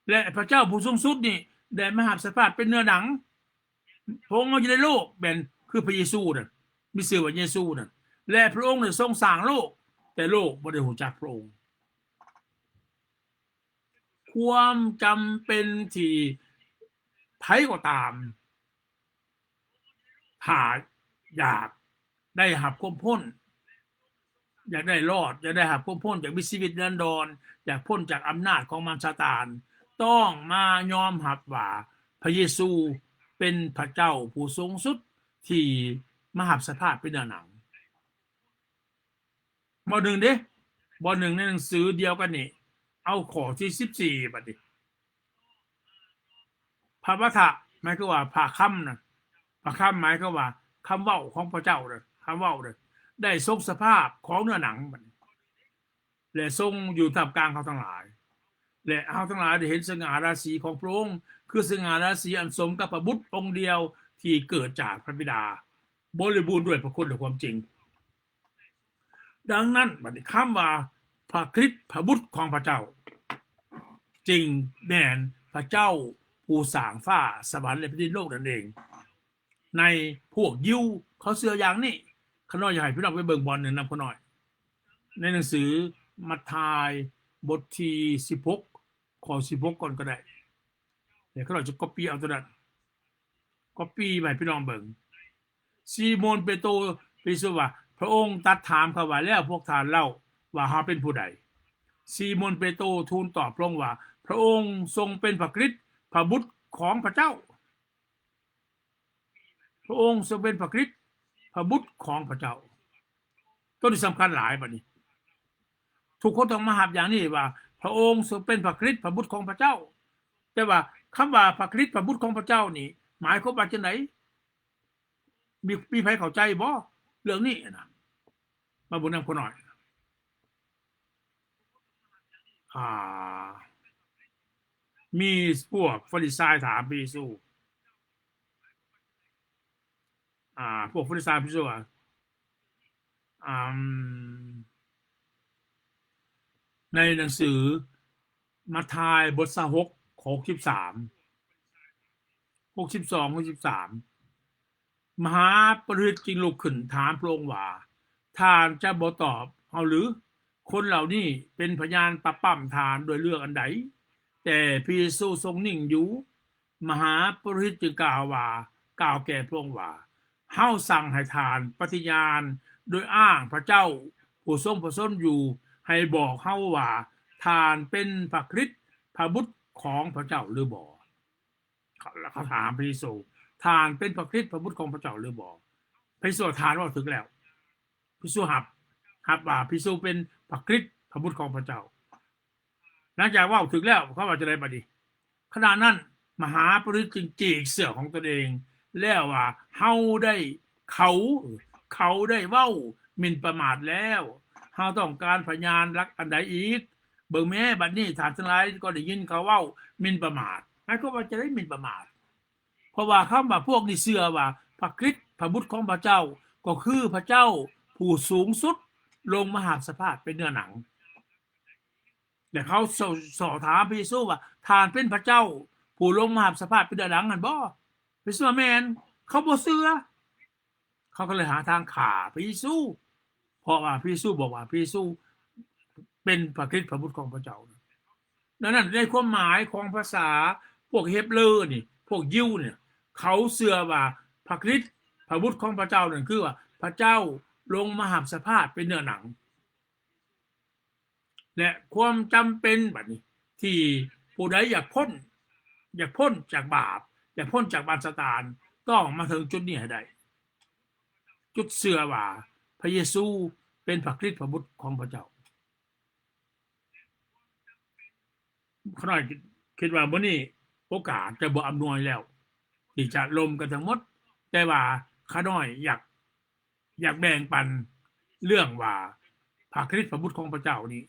ແລະ ພະເຈົ້າຜູ້ສູງສຸດນີ້ໄດ້ມາຮັບສະພາບເປັນເນື້ອໜັງ. ພະອົງມາຢູ່ໃນໂລກ ແມ່ນຄືພະເຢຊູນັ້ນ ມີຊື່ວ່າເຢຊູນັ້ນ ແລະ ພະອົງໄດ້ຊົງສ້າງໂລກ ແຕ່ໂລກບໍ່ໄດ້ຮູ້ຈັກພະອົງ. ຄວາມຈຳເປັນທີ່ໃຜກໍຕາມ ຖ້າຢາກໄດ້ຮັບຄວາມພົ້ນ ຢາກໄດ້ລອດ ຢາກໄດ້ຮັບຄວາມພົ້ນ ຢາກມີຊີວິດນິລັນດອນ ຢາກພົ້ນຈາກອຳນາດຂອງມານຊາຕານ ຕ້ອງມາຍອມຮັບວ່າພະເຢຊູເປັນພະເຈົ້າຜູ້ສູງສຸດທີ່ມາຮັບສະພາບເປັນເນື້ອໜັງ. ບ່ອນໜຶ່ງເດ້ ບ່ອນໜຶ່ງໃນໜັງສືດຽວກັນນີ້ ເອົາຂໍ້ທີສິບສີ່ ບັດນີ້ ພະວະທະ ໝາຍຄືວ່າພະຄຳນະ ພະຄຳໝາຍຄືວ່າຄຳເວົ້າຂອງພະເຈົ້າເດີ ຄຳເວົ້າເດີ ໄດ້ຊົງສະພາບຂອງເນື້ອໜັງ ບັດນີ້ ແລະ ຊົງຢູ່ທ່າມກາງເຮົາທັງຫຼາຍ ແລະ ເຮົາທັງຫຼາຍໄດ້ເຫັນສະຫງ່າລາສີຂອງພະອົງ ຄືສະຫງ່າລາສີອັນສົມກັບພະບຸດອົງດຽວທີ່ເກີດຈາກພະບິດາ ບໍລິບູນດ້ວຍພະຄຸນ ແລະ ຄວາມຈິງ. ດັ່ງນັ້ນ ບັດນີ້ ຄຳວ່າພະຄຣິດ ພະບຸດຂອງພະເຈົ້າ ຈຶ່ງແມ່ນພະເຈົ້າຜູ້ສ້າງຟ້າສະຫວັນ ແລະ ແຜ່ນດິນໂລກນັ້ນເອງ. ໃນພວກຢິວເຂົາເຊື່ອຢ່າງນີ້. ຂ້ານ້ອຍຢາກໃຫ້ພີ່ນ້ອງໄປເບິ່ງບ່ອນໜຶ່ງນຳຂ້ານ້ອຍ ໃນໜັງສືມັດທາຍ ບົດທີສິບຫົກ ຂໍ້ສິບຫົກກ່ອນກໍໄດ້ ແລ້ວຂ້ານ້ອຍຈະກັອບປີ້ເອົາຕົວນັ້ນ ກັອບປີ້ມາໃຫ້ພີ່ນ້ອງເບິ່ງ. ຊີໂມນເປໂຕເປໂຕວ່າ ພະອົງຕັດຖາມເຂົາວ່າ ແລ້ວພວກທ່ານເລົ່າວ່າເຮົາເປັນຜູ້ໃດ? ຊີໂມນເປໂຕທູນຕອບພະອົງວ່າ ພະອົງຊົງເປັນພະຄຣິດ ພະບຸດຂອງພະເຈົ້າ. ພະອົງຊົງເປັນພະຄຣິດ ພະບຸດຂອງພະເຈົ້າ. ໂຕນີ້ສຳຄັນຫຼາຍບັດນີ້. ທຸກຄົນຕ້ອງມາຮັບຢ່າງນີ້ວ່າ ພະອົງຊົງເປັນພະຄຣິດ ພະບຸດຂອງພະເຈົ້າ. ແຕ່ວ່າຄຳວ່າພະຄຣິດ ພະບຸດຂອງພະເຈົ້ານີ້ ໝາຍຄວາມວ່າຈັ່ງໃດ? ມີ ມີໃຜເຂົ້າໃຈບໍ່? ເລື່ອງນີ້ນະ ມາເບິ່ງນຳຂ້ານ້ອຍ. ອ່າ ມີພວກຟາຣິຊາຍຖາມພະເຢຊູ ອ່າ ພວກຟາຣິຊາຍຖາມພະເຢຊູວ່າ ອ່າ ໃນໜັງສືມາທາຍ ບົດຊາວຫົກ ຂໍ້ຫົກສິບສາມ ຫົກສິບສອງ ຫົກສິບສາມ ມະຫາປຸໂຣຫິດຈຶ່ງລຸກຂຶ້ນຖາມພະອົງວ່າ, ທ່ານຈະບໍ່ຕອບເຮົາຫຼື? ຄົນເຫຼົ່ານີ້ເປັນພະຍານປາກປ້ຳທ່ານດ້ວຍເລື່ອງອັນໃດ? ແຕ່ພະເຢຊູຊົງນິ່ງຢູ່. ມະຫາປຸໂຣຫິດຈຶ່ງກ່າວວ່າ, ກ່າວແກ່ພະອົງວ່າ, ເຮົາສັ່ງໃຫ້ທ່ານປະຕິຍານໂດຍອ້າງພະເຈົ້າຜູ້ຊົງພະຊົນຢູ່, ໃຫ້ບອກເຮົາວ່າທ່ານເປັນພະຄຣິດ ພະບຸດຂອງພະເຈົ້າຫຼືບໍ່? ເຂົາ ເຂົາຖາມພະເຢຊູ, ທ່ານເປັນພະຄຣິດ ພະບຸດຂອງພະເຈົ້າຫຼືບໍ່? ພະເຢຊູວ່າ, ທ່ານເວົ້າຖືກແລ້ວ. ພະເຢຊູຮັບ, ຮັບວ່າພະເຢຊູເປັນພະຄຣິດ ພະບຸດຂອງພະເຈົ້າ. ຫຼັງຈາກເວົ້າຖືກແລ້ວ, ເຂົາວ່າຈັ່ງໃດບັດນີ້? ຂະນະນັ້ນ ມະຫາປຸໂຣຫິດຈຶ່ງຈີກເສື້ອຂອງຕົນເອງ ແລ້ວວ່າ, ເຮົາໄດ້, ເຂົາ, ເຂົາໄດ້ເວົ້າໝິ່ນປະໝາດແລ້ວ. ເຮົາຕ້ອງການພະຍານຫຼັກອັນໃດອີກ? ເບິ່ງແມ້, ບັດນີ້ທ່ານທັງຫຼາຍກໍໄດ້ຍິນເຂົາເວົ້າໝິ່ນປະໝາດ. ໝາຍຄວາມວ່າຈະໄດ້ໝິ່ນປະໝາດ? ເພາະວ່າຄຳວ່າພວກນີ້ເຊື່ອວ່າພະຄຣິດ ພະບຸດຂອງພະເຈົ້າ ກໍຄືພະເຈົ້າຜູ້ສູງສຸດລົງມາຮັບສະພາບເປັນເນື້ອໜັງ. ແລະ ເຂົາ ສ- ສອບຖາມພະເຢຊູວ່າ, ທ່ານເປັນພະເຈົ້າຜູ້ລົງມາຮັບສະພາບເປັນເນື້ອໜັງຫັ້ນບໍ່? ພະເຢຊູວ່າແມ່ນ. ເຂົາບໍ່ເຊື່ອ. ເຂົາກໍເລີຍຫາທາງຂ້າພະເຢຊູ, ເພາະວ່າພະເຢຊູບອກວ່າພະເຢຊູເປັນພະຄຣິດ ພະບຸດຂອງພະເຈົ້າ. ດັ່ງນັ້ນ ໃນຄວາມໝາຍຂອງພາສາພວກເຮັບເລີນີ້, ພວກຢິວນີ້, ເຂົາເຊື່ອວ່າພະຄຣິດ ພະບຸດຂອງພະເຈົ້ານັ້ນ ຄືວ່າພະເຈົ້າລົງມາຮັບສະພາບເປັນເນື້ອໜັງ. ແລະ ຄວາມຈຳເປັນບັດນີ້ ທີ່ຜູ້ໃດຢາກພົ້ນ, ຢາກພົ້ນຈາກບາບ, ຢາກພົ້ນຈາກບານຊາຕານ, ຕ້ອງມາເຖິງຈຸດນີ້ໃຫ້ໄດ້, ຈຸດເຊື່ອວ່າພະເຢຊູເປັນພະຄຣິດ ພະບຸດຂອງພະເຈົ້າ. ຂ້ານ້ອຍຄິດວ່າມື້ນີ້ໂອກາດຈະບໍ່ອຳນວຍແລ້ວ ທີ່ຈະລົມກັນທັງໝົດ, ແຕ່ວ່າຂ້ານ້ອຍຢາກ ຢາກແບ່ງປັນເລື່ອງວ່າພະຄຣິດ ພະບຸດຂອງພະເຈົ້ານີ້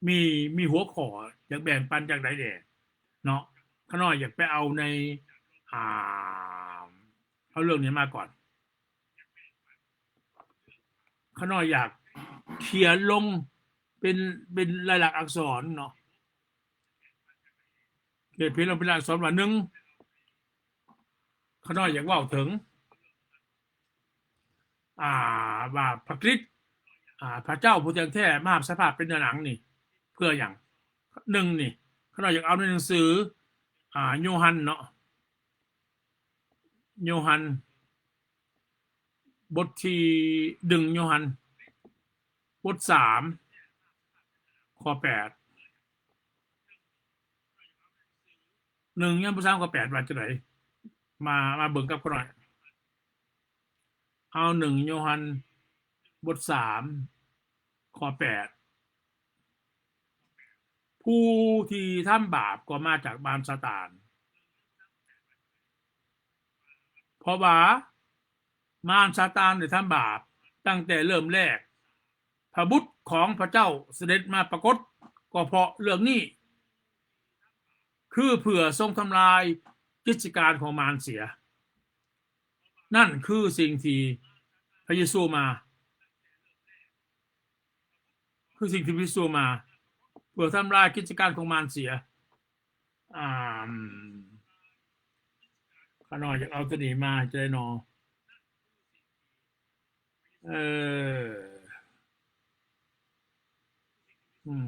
ມີ ມີຫົວຂໍ້ຢາກແບ່ງປັນຈັ່ງໃດແດ່ເນາະ? ຂ້ານ້ອຍຢາກໄປເອົາໃນ ອ່າ ເອົາເລື່ອງນີ້ມາກ່ອນ. ຂ້ານ້ອຍຢາກຂຽນລົງເປັນ ເປັນລາຍລັກອັກສອນເນາະ. ເຮັດເປັນລາຍລັກອັກສອນວ່າ ໜຶ່ງ ຂ້ານ້ອຍຢາກເວົ້າເຖິງ ອ່າ ວ່າພະຄຣິດ ອ່າ ພະເຈົ້າຜູ້ທ່ຽງແທ້ມາຮັບສະພາບເປັນເນື້ອໜັງນີ້ ເພື່ອຫຍັງ? ໜຶ່ງນີ້ ຂ້ານ້ອຍຢາກເອົາໃນໜັງສື ອ່າ ໂຍຮັນເນາະ ໂຍຮັນ ບົດທີໜຶ່ງໂຍຮັນ ບົດສາມ ຂໍ້ແປດ ໜຶ່ງໂຍຮັນ ບົດສາມ ຂໍ້ແປດ ວ່າຈັ່ງໃດ? ມາ ມາເບິ່ງກັບຂ້ານ້ອຍ. ເອົາ ໜຶ່ງໂຍຮັນ ບົດສາມ ຂໍ້ແປດ ຜູ້ທີ່ທຳບາບກໍມາຈາກມານຊາຕານ, ເພາະວ່າມານຊາຕານໄດ້ທຳບາບຕັ້ງແຕ່ເລີ່ມແລກ. ພະບຸດຂອງພະເຈົ້າສະເດັດມາປາກົດກໍເພາະເລື່ອງນີ້, ຄືເພື່ອຊົງທຳລາຍກິດຈະການຂອງມານເສຍ. ນັ້ນຄືສິ່ງທີ່ພະເຢຊູມາ, ຄືສິ່ງທີ່ພະເຢຊູມາ ເພື່ອທຳລາຍກິດຈະການຂອງມານເສຍ. ອ່າ ຂ້ານ້ອຍຢາກເອົາຕົວນີ້ມາ ຈະໄດ້ໜໍ່. ເອີ ອືມ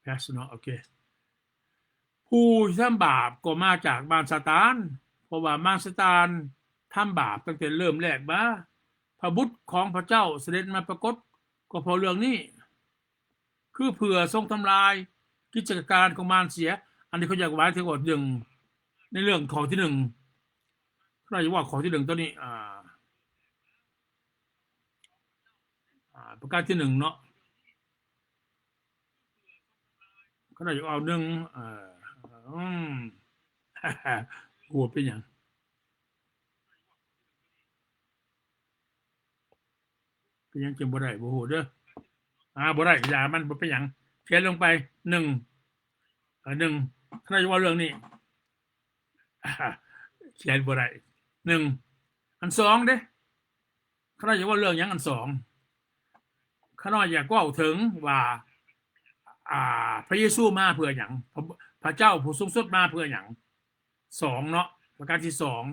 ແພັດເນາະ ໂອເຄ. ຜູ້ທີ່ທຳບາບກໍມາຈາກມານຊາຕານ, ເພາະວ່າມານຊາຕານທຳບາບຕັ້ງແຕ່ເລີ່ມແລກມາ. ພະບຸດຂອງພະເຈົ້າສະເດັດມາປາກົດກໍເພາະເລື່ອງນີ້, ຄືເພື່ອຊົງທຳລາຍກິດຈະການຂອງມານເສຍ. ອັນນີ້ເຂົາຢາກໝາຍເຖິງວ່າ ໜຶ່ງ ໃນເລື່ອງຂໍ້ທີໜຶ່ງ, ເຂົາຢາກເວົ້າຂໍ້ທີໜຶ່ງຕົວນີ້ ອ່າ ອ່າ ປະການທີໜຶ່ງເນາະ. ຂ້ານ້ອຍຢາກເອົາໜຶ່ງ ເອີ ອືມ ໂຫດເປັນຫຍັງ? ເປັນຫຍັງຈຶ່ງບໍ່ໄດ້ ບໍ່ຮູ້ເດີ. ອ່າ ບໍ່ໄດ້ ຢ່າມັນ ບໍ່ເປັນຫຍັງ. ຂຽນລົງໄປ ໜຶ່ງ ເອີ ໜຶ່ງ ຂ້ານ້ອຍຈະເວົ້າເລື່ອງນີ້ ຂຽນບໍ່ໄດ້ ໜຶ່ງ. ອັນສອງເດ້ ຂ້ານ້ອຍຈະເວົ້າເລື່ອງຫຍັງ? ອັນສອງ ຂ້ານ້ອຍຢາກເວົ້າເຖິງວ່າ ອ່າ ພະເຢຊູມາເພື່ອຫຍັງ? ພະ ພະເຈົ້າຜູ້ສູງສຸດມາເພື່ອຫຍັງ? ສອງເນາະ ປະການທີສອງ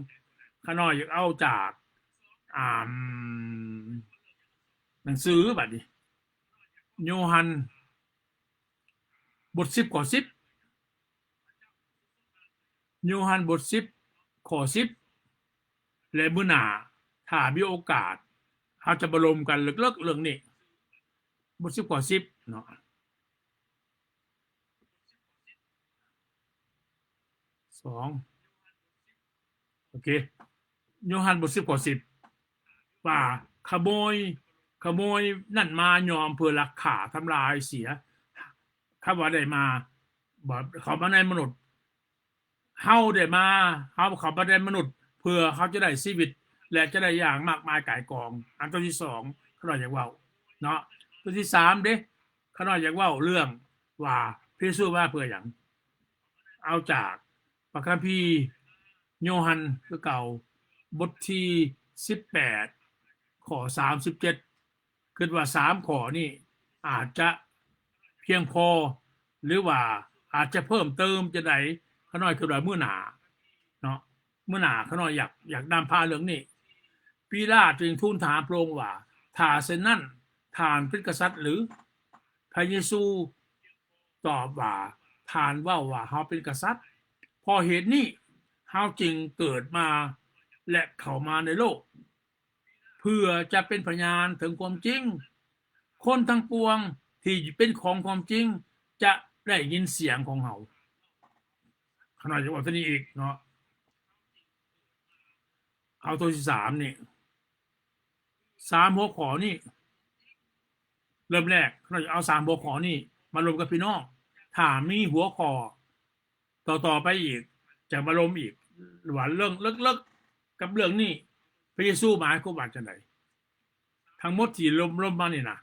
ຂ້ານ້ອຍຢາກເອົາຈາກ ອ່າ ໜັງສືບັດນີ້ ໂຍຮັນ ບົດສິບ ຂໍ້ສິບ ໂຍຮັນບົດສິບ ຂໍ້ສິບ ແລະ ມື້ໜ້າ ຖ້າມີໂອກາດ ເຮົາຈະມາລົມກັນເລິກໆເລື່ອງນີ້ ບົດສິບ ຂໍ້ສິບເນາະ. ສອງ ໂອເຄ ໂຍຮັນບົດສິບ ຂໍ້ສິບ ວ່າຂະໂມຍ ຂະໂມຍນັ້ນມາຍ່ອມເພື່ອລັກຂ້າທຳລາຍເສຍ. ຄຳວ່າໄດ້ມາ ເຂົ້າມາໃນມະນຸດ ເຮົາໄດ້ມາ ເຮົາເຂົ້າມາໃນມະນຸດ ເພື່ອເຮົາຈະໄດ້ຊີວິດ ແລະ ຈະໄດ້ຢ່າງມາກມາຍກ່າຍກອງ. ອັນຕົວທີສອງ ຂ້ານ້ອຍຢາກເວົ້າເນາະ. ຕົວທີສາມເດ້ ຂ້ານ້ອຍຢາກເວົ້າເລື່ອງວ່າພະເຢຊູມາເພື່ອຫຍັງ? ເອົາຈາກພະຄຳພີໂຍຮັນຄືເກົ່າ ບົດທີສິບແປດ ຂໍ້ສາມສິບເຈັດ ຄິດວ່າສາມຂໍ້ນີ້ອາດຈະພຽງພໍ ຫຼືວ່າອາດຈະເພີ່ມເຕີມຈັ່ງໃດ ຂ້ານ້ອຍຄິດວ່າມື້ໜ້າເນາະ ມື້ໜ້າຂ້ານ້ອຍຢາກ ຢາກນຳພາເລື່ອງນີ້. ປີລາດຈຶ່ງທູນຖາມພະອົງວ່າ ຖ້າເຊັ່ນນັ້ນ ທ່ານເປັນກະສັດຫຼື? ພະເຢຊູຕອບວ່າ ທ່ານເວົ້າວ່າເຮົາເປັນກະສັດ. ເພາະເຫດນີ້ເຮົາຈຶ່ງເກີດມາ ແລະ ເຂົ້າມາໃນໂລກ ເພື່ອຈະເປັນພະຍານເຖິງຄວາມຈິງ. ຄົນທັງປວງທີ່ເປັນຂອງຄວາມຈິງຈະໄດ້ຍິນສຽງຂອງເຮົາ. ຂ້ານ້ອຍຈະເວົ້າຕົວນີ້ອີກເນາະ. ເອົາຕົວທີສາມນີ້ ສາມຫົວຂໍ້ນີ້ ເລີ່ມແລກ ຂ້ານ້ອຍຈະເອົາສາມຫົວຂໍ້ນີ້ມາລົມກັບພີ່ນ້ອງ. ຖ້າມີຫົວຂໍ້ ຕໍ່ໆໄປອີກ ຈະມາລົມອີກ ວ່າເລື່ອງເລິກໆກັບເລື່ອງນີ້ ພະເຢຊູໝາຍຄວາມວ່າຈັ່ງໃດ? ທັງໝົດທີ່ລົມ ລົມມານີ້ນະ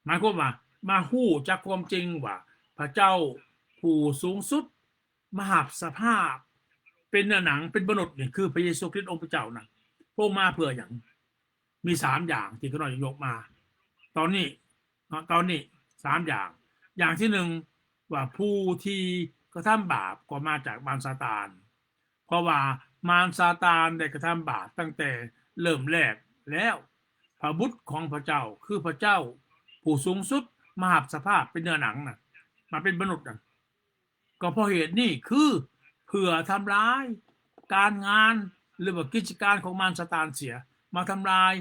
ໝາຍຄວາມວ່າມາຮູ້ຈັກຄວາມຈິງວ່າ ພະເຈົ້າຜູ້ສູງສຸດມາຮັບສະພາບເປັນເນື້ອໜັງ ເປັນມະນຸດນີ້ ຄືພະເຢຊູຄຣິດອົງພະເຈົ້ານັ້ນ ພະອົງມາເພື່ອຫຍັງ? ມີສາມຢ່າງທີ່ຂ້ານ້ອຍຢາກຍົກມາຕອນນີ້ເນາະ ຕອນນີ້ສາມຢ່າງ. ຢ່າງທີໜຶ່ງ ວ່າຜູ້ທີ່ກະທຳບາບກໍມາຈາກມານຊາຕານ ເພາະວ່າມານຊາຕານໄດ້ກະທຳບາບຕັ້ງແຕ່ເລີ່ມແລກແລ້ວ. ພະບຸດຂອງພະເຈົ້າ ຄືພະເຈົ້າຜູ້ສູງສຸດມາຮັບສະພາບເປັນເນື້ອໜັງນະ ມາເປັນມະນຸດນະ ກໍເພາະເຫດນີ້ ຄືເພື່ອທຳລາຍການງານ ຫຼືວ່າກິດຈະການຂອງມານຊາຕານເສຍ ມາທຳລາຍ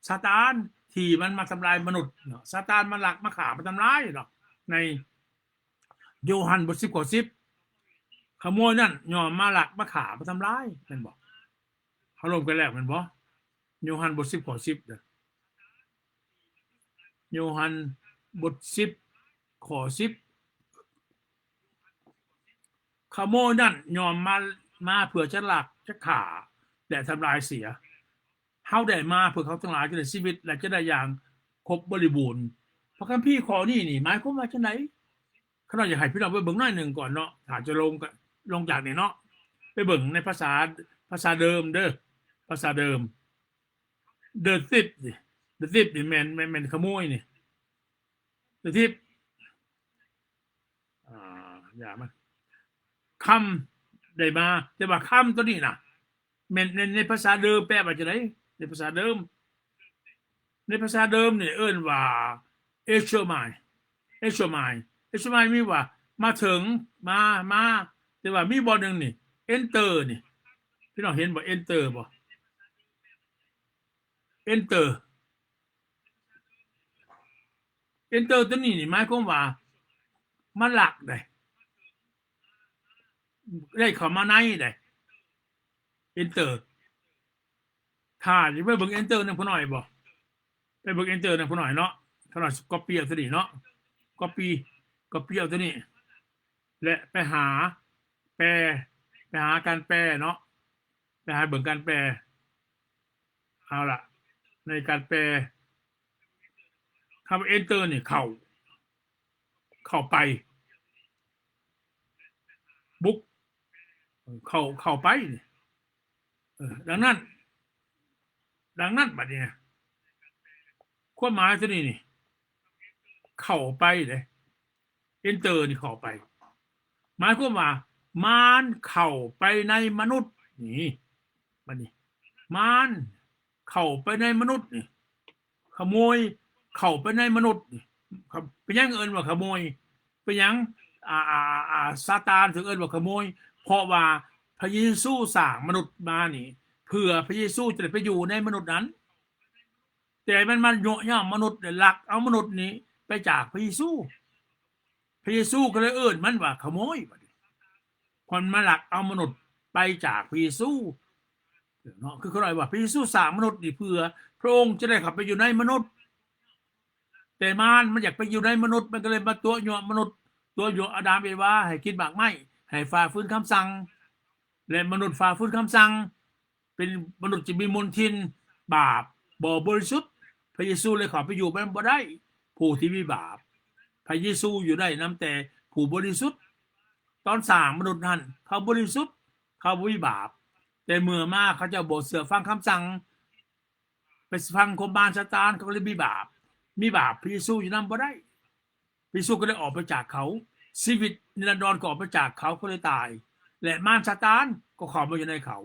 ຊາຕານທີ່ມັນມາທຳລາຍມະນຸດເນາະ. ຊາຕານມາລັກມາຂ້າມາທຳລາຍເນາະ. ໃນໂຍຮັນບົດສິບ ຂໍ້ສິບ ຂະໂມຍນັ້ນຍ່ອມມາລັກມາຂ້າມາທຳລາຍ ແມ່ນບໍ່? ເຮົາລົມກັນແລ້ວແມ່ນບໍ່? ໂຍຮັນບົດສິບ ຂໍ້ສິບເດີ ໂຍຮັນບົດສິບ ຂໍ້ສິບ ຂະໂມຍນັ້ນຍ່ອມມາ ມາເພື່ອຈະລັກ ຈະຂ້າ ແລະ ທຳລາຍເສຍ. ເຮົາໄດ້ມາເພື່ອເຂົາທັງຫຼາຍຈະໄດ້ຊີວິດ ແລະ ຈະໄດ້ຢ່າງຄົບບໍລິບູນ. ພະຄຳພີຂໍ້ນີ້ນີ້ໝາຍຄວາມວ່າຈັ່ງໃດ? ຂ້ານ້ອຍຢາກໃຫ້ພີ່ນ້ອງໄປເບິ່ງໜ້ອຍໜຶ່ງກ່ອນເນາະ ຖ້າຈະລົງ ລົງຈາກນີ້ເນາະ ໄປເບິ່ງໃນພາສາ ພາສາເດີມເດີ ພາສາເດີມ. The thief ນີ້ The thief ນີ້ແມ່ນ ແມ່ນ ແມ່ນຂະໂມຍນີ້ The thief ອ່າ ຢ່າມາ ຄຳ ໄດ້ມາ ແຕ່ວ່າຄຳຕົວນີ້ນະ ແມ່ນໃນ ໃນພາສາເດີມແປວ່າຈັ່ງໃດ? ໃນພາສາເດີມ ໃນພາສາເດີມນີ້ເອີ້ນວ່າ Echomai Echomai Echomai ມີວ່າມາເຖິງ ມາ ມາ ແຕ່ວ່າມີບ່ອນໜຶ່ງນີ້ enter ນີ້ ພີ່ນ້ອງເຫັນບໍ່? Enter ບໍ່? Enter Enter ຕົວນີ້ນີ້ໝາຍຄວາມວ່າມາລັກໃດ ໄດ້ເຂົ້າມາໃນໃດ Enter. ຖ້າຊິໄປເບິ່ງ Enter ນຳພໍ່ນ້ອຍບໍ່? ໄປເບິ່ງ Enter ນຳພໍ່ນ້ອຍເນາະ. ພໍ່ນ້ອຍ Copy ເອົາຕົວນີ້ເນາະ Copy Copy ເອົາຕົວນີ້ ແລະ ໄປຫາແປ ໄປຫາການແປເນາະ ໄປຫາເບິ່ງການແປ. ເອົາລະ ໃນການແປ ຄຳວ່າ enter ນີ້ເຂົ້າ ເຂົ້າໄປ ບຸກ ເຂົ້າ ເຂົ້າໄປນີ້ ເອີ ດັ່ງນັ້ນ ດັ່ງນັ້ນບັດນີ້ນະ ຄວາມໝາຍຕົວນີ້ນີ້ ເຂົ້າໄປເດ້ enter ນີ້ເຂົ້າໄປ ໝາຍຄວາມວ່າ ມານເຂົ້າໄປໃນມະນຸດນີ້ ບັດນີ້ ມານເຂົ້າໄປໃນມະນຸດນີ້ ຂະໂມຍເຂົ້າໄປໃນມະນຸດນີ້ ເປັນຫຍັງເອີ້ນວ່າຂະໂມຍ? ເປັນຫຍັງ ອາ ອາ ອາ ຊາຕານເຖິງເອີ້ນວ່າຂະໂມຍ? ເພາະວ່າພະເຢຊູສ້າງມະນຸດມານີ້ ເພື່ອພະເຢຊູຈະໄດ້ໄປຢູ່ໃນມະນຸດນັ້ນ ແຕ່ມັນມາຍົວະຍາມະນຸດ ແລະ ລັກເອົາມະນຸດນີ້ໄປຈາກພະເຢຊູ. ພະເຢຊູກໍເລີຍເອີ້ນມັນວ່າຂະໂມຍ ບັດນີ້ ເພາະມັນມາລັກເອົາມະນຸດໄປຈາກພະເຢຊູເນາະ. ຄືຂ້ານ້ອຍວ່າ ພະເຢຊູສ້າງມະນຸດນີ້ເພື່ອພະອົງຈະໄດ້ເຂົ້າໄປຢູ່ໃນມະນຸດ ແຕ່ມານມັນຢາກໄປຢູ່ໃນມະນຸດ ມັນກໍເລີຍມາຕົວະຍົວະມະນຸດ ຕົວະຍົວະອາດາມເອວາໃຫ້ກິນໝາກໄມ້ ໃຫ້ຝ່າຝືນຄຳສັ່ງ ແລະ ມະນຸດຝ່າຝືນຄຳສັ່ງ ເປັນມະນຸດທີ່ມີມົນທິນ ບາບບໍ່ບໍລິສຸດ ພະເຢຊູເລີຍເຂົ້າໄປຢູ່ນຳບໍ່ໄດ້ ຜູ້ທີ່ມີບາບ ພະເຢຊູຢູ່ໄດ້ນຳແຕ່ຜູ້ບໍລິສຸດ. ຕອນສ້າງມະນຸດນັ້ນ ເຂົາບໍລິສຸດ ເຂົາບໍ່ມີບາບ ແຕ່ເມື່ອມາເຂົາເຈົ້າບໍ່ເຊື່ອຟັງຄຳສັ່ງ ໄປຟັງຄວາມມານຊາຕານ ເຂົາກໍເລີຍມີບາບ ມີບາບ ພະເຢຊູຢູ່ນຳບໍ່ໄດ້ ພະເຢຊູກໍເລີຍອອກໄປຈາກເຂົາ ຊີວິດນິລັນດອນກໍອອກໄປຈາກເຂົາ ເຂົາເລີຍຕາຍ ແລະ ມານຊາຕານກໍເຂົ້າມາຢູ່ໃນເຂົາ.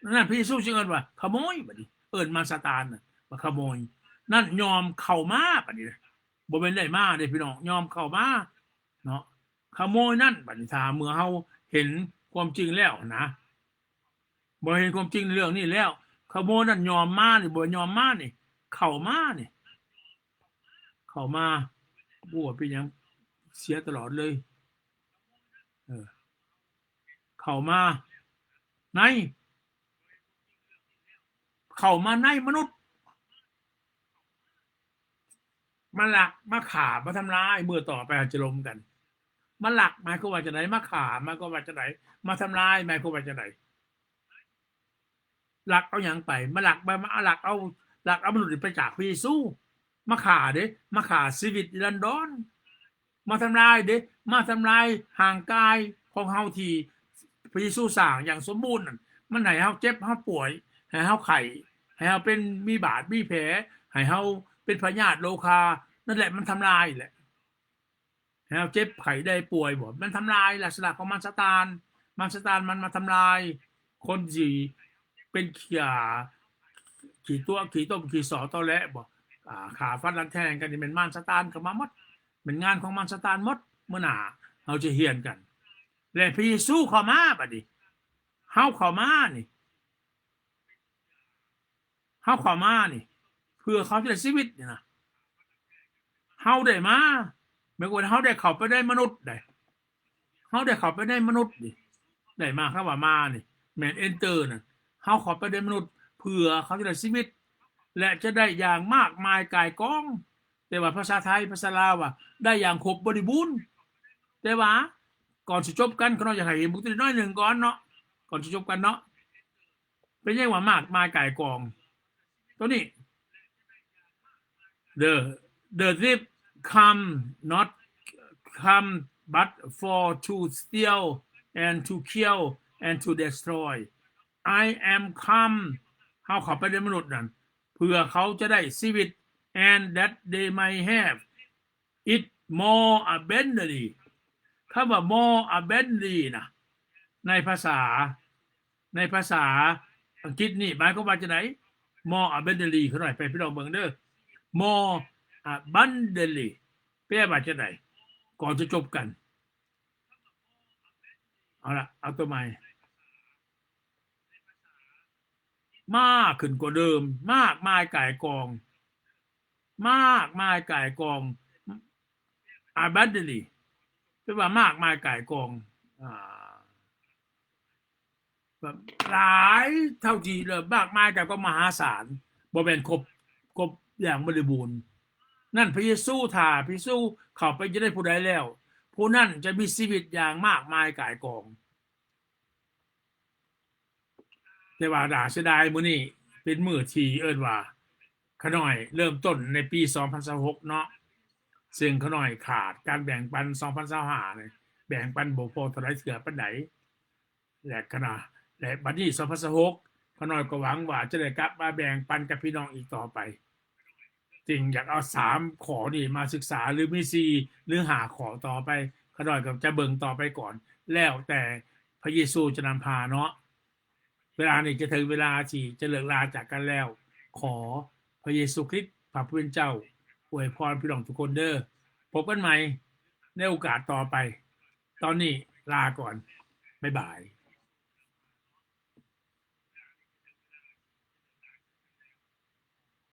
ນັ້ນ ພະເຢຊູຈຶ່ງເອີ້ນວ່າຂະໂມຍ ບັດນີ້ ເອີ້ນມານຊາຕານນະວ່າຂະໂມຍ. ນັ້ນຍອມເຂົ້າມາ ບັດນີ້ ບໍ່ແມ່ນໄດ້ມາເດ້ພີ່ນ້ອງ ຍອມເຂົ້າມາເນາະ ຂະໂມຍນັ້ນ. ບັດນີ້ຖ້າເມື່ອເຮົາເຫັນຄວາມຈິງແລ້ວນະ ບໍ່ເຫັນຄວາມຈິງໃນເລື່ອງນີ້ແລ້ວ ຂະໂມຍນັ້ນຍອມມານີ້ ບໍ່ຍອມມານີ້ ເຂົ້າມານີ້ ເຂົ້າມາ ບໍ່ວ່າເປັນຫຍັງ ເສຍຕະຫຼອດເລີຍ ເອີ ເຂົ້າມາໃນ ເຂົ້າມາໃນມະນຸດ ມາລັກ ມາຂ້າ ມາທຳລາຍ ມື້ຕໍ່ໄປເຮົາຈະລົມກັນ. ມາລັກໝາຍຄວາມວ່າຈັ່ງໃດ? ມາຂ້າໝາຍຄວາມວ່າຈັ່ງໃດ? ມາທຳລາຍໝາຍຄວາມວ່າຈັ່ງໃດ? ລັກເອົາຫຍັງໄປ? ມາລັກ ມາ ມາລັກເອົາ ລັກເອົາມະນຸດໄປຈາກພະເຢຊູ ມາຂ້າເດ້ ມາຂ້າຊີວິດນິລັນດອນ ມາທຳລາຍເດ້ ມາທຳລາຍຮ່າງກາຍຂອງເຮົາທີ່ພະເຢຊູສ້າງຢ່າງສົມບູນນັ້ນ ມັນໃຫ້ເຮົາເຈັບ ເຮົາປ່ວຍ ໃຫ້ເຮົາໄຂ້ ໃຫ້ເຮົາເປັນ ມີບາດມີແຜ ໃຫ້ເຮົາເປັນພະຍາດໂລຄາ ນັ້ນແຫຼະ ມັນທຳລາຍແຫຼະ ໃຫ້ເຮົາເຈັບໄຂ້ໄດ້ປ່ວຍບໍ ມັນທຳລາຍລັກສະນະຂອງມານຊາຕານ ມານຊາຕານມັນມາທຳລາຍ ຄົນທີ່ເປັນຂີ້ ອາ ຂີ້ຕົວະ ຂີ້ຕົມ ຂີ້ສໍ້ ຕໍແຫຼະບໍ ອາ ຂ້າຟັນລັດແທງກັນນີ້ ແມ່ນມານຊາຕານເຂົ້າມາໝົດ ແມ່ນງານຂອງມານຊາຕານໝົດ. ມື້ໜ້າເຮົາຈະຮຽນກັນ ແລະ ພະເຢຊູເຂົ້າມາ ບັດນີ້ ເຮົາເຂົ້າມານີ້ ເຮົາເຂົ້າມານີ້ ເພື່ອເຂົາຈະໄດ້ຊີວິດນີ້ນະ ເຮົາໄດ້ມາ ແມ່ນວ່າເຮົາໄດ້ເຂົ້າໄປໃນມະນຸດໃດ ເຮົາໄດ້ເຂົ້າໄປໃນມະນຸດນີ້ ໄດ້ມາ ຄຳວ່າມານີ້ ແມ່ນ enter ນັ້ນ ເຮົາເຂົ້າໄປໃນມະນຸດ ເພື່ອເຂົາຈະໄດ້ຊີວິດ ແລະ ຈະໄດ້ຢ່າງມາກມາຍກ່າຍກອງ. ແຕ່ວ່າພາສາໄທ ພາສາລາວວ່າ ໄດ້ຢ່າງຄົບບໍລິບູນ. ແຕ່ວ່າກ່ອນຊິຈົບກັນ ຂ້ານ້ອຍຢາກໃຫ້ເຫັນບາງຕົວໜ້ອຍໜຶ່ງກ່ອນເນາະ ກ່ອນຊິຈົບກັນເນາະ ເປັນຫຍັງວ່າມາກມາຍກ່າຍກອງ ໂຕນີ້ The, the thief come not come but for to steal and to kill and to destroy. I am come ເຮົາເຂົ້າໄປໃນມະນຸດນັ້ນ ເພື່ອເຂົາຈະໄດ້ຊີວິດ and that they might have it more abundantly. ຄຳວ່າ more abundantly ນະ ໃນພາສາ ໃນພາສາອັງກິດນີ້ໝາຍຄວາມວ່າຈັ່ງໃດ? More abundantly ຂ້ານ້ອຍ ໃຫ້ພີ່ນ້ອງເບິ່ງເດີ more abundantly ແປວ່າຈັ່ງໃດ? ກ່ອນຈະຈົບກັນ ເອົາລະ ເອົາໂຕໃໝ່ ມາກຂຶ້ນກວ່າເດີມ ມາກມາຍກ່າຍກອງ ມາກມາຍກ່າຍກອງ abundantly ແປວ່າມາກມາຍກ່າຍກອງ ອາ ແບບຫຼາຍເທົ່າທີ່ ແລ້ວມາກມາຍກ່າຍກອງມະຫາສານ ບໍ່ແມ່ນຄົບ ຄົບຢ່າງບໍລິບູນ. ນັ້ນພະເຢຊູ ຖ້າພະເຢຊູເຂົ້າໄປຢູ່ໃນຜູ້ໃດແລ້ວ ຜູ້ນັ້ນຈະມີຊີວິດຢ່າງມາກມາຍກ່າຍກອງ. ແຕ່ວ່າໜ້າເສຍດາຍ ມື້ນີ້ເປັນມື້ທີ່ເອີ້ນວ່າ ຂ້ານ້ອຍເລີ່ມຕົ້ນໃນປີສອງພັນຊາວຫົກເນາະ, ເຊິ່ງຂ້ານ້ອຍຂາດການແບ່ງປັນສອງພັນຊາວຫ້ານີ້ ແບ່ງປັນບໍ່ພໍເທົ່າໃດເທື່ອປານໃດ ແລະ ຂະນະ ແລະ ບັດນີ້ສອງພັນຊາວຫົກ ຂ້ານ້ອຍກໍຫວັງວ່າຈະໄດ້ກັບມາແບ່ງປັນກັບພີ່ນ້ອງອີກຕໍ່ໄປ. ຈຶ່ງຢາກເອົາສາມຂໍ້ນີ້ມາສຶກສາ ຫຼື ມີສີ່ ຫຼື ຫ້າຂໍ້ຕໍ່ໄປ, ຂ້ານ້ອຍກໍຈະເບິ່ງຕໍ່ໄປກ່ອນ ແລ້ວແຕ່ພະເຢຊູຈະນຳພາເນາະ. ເວລານີ້ຈະເຖິງເວລາທີ່ຈະເລີກລາຈາກກັນແລ້ວ. ຂໍພະເຢຊູຄຣິດ ພະຜູ້ເປັນເຈົ້າ ອວຍພອນພີ່ນ້ອງທຸກຄົນເດີ້. ພົບກັນໃໝ່ໃນໂອກາດຕໍ່ໄປ. ຕອນນີ້ລາກ່ອນ. ບາຍບາຍ.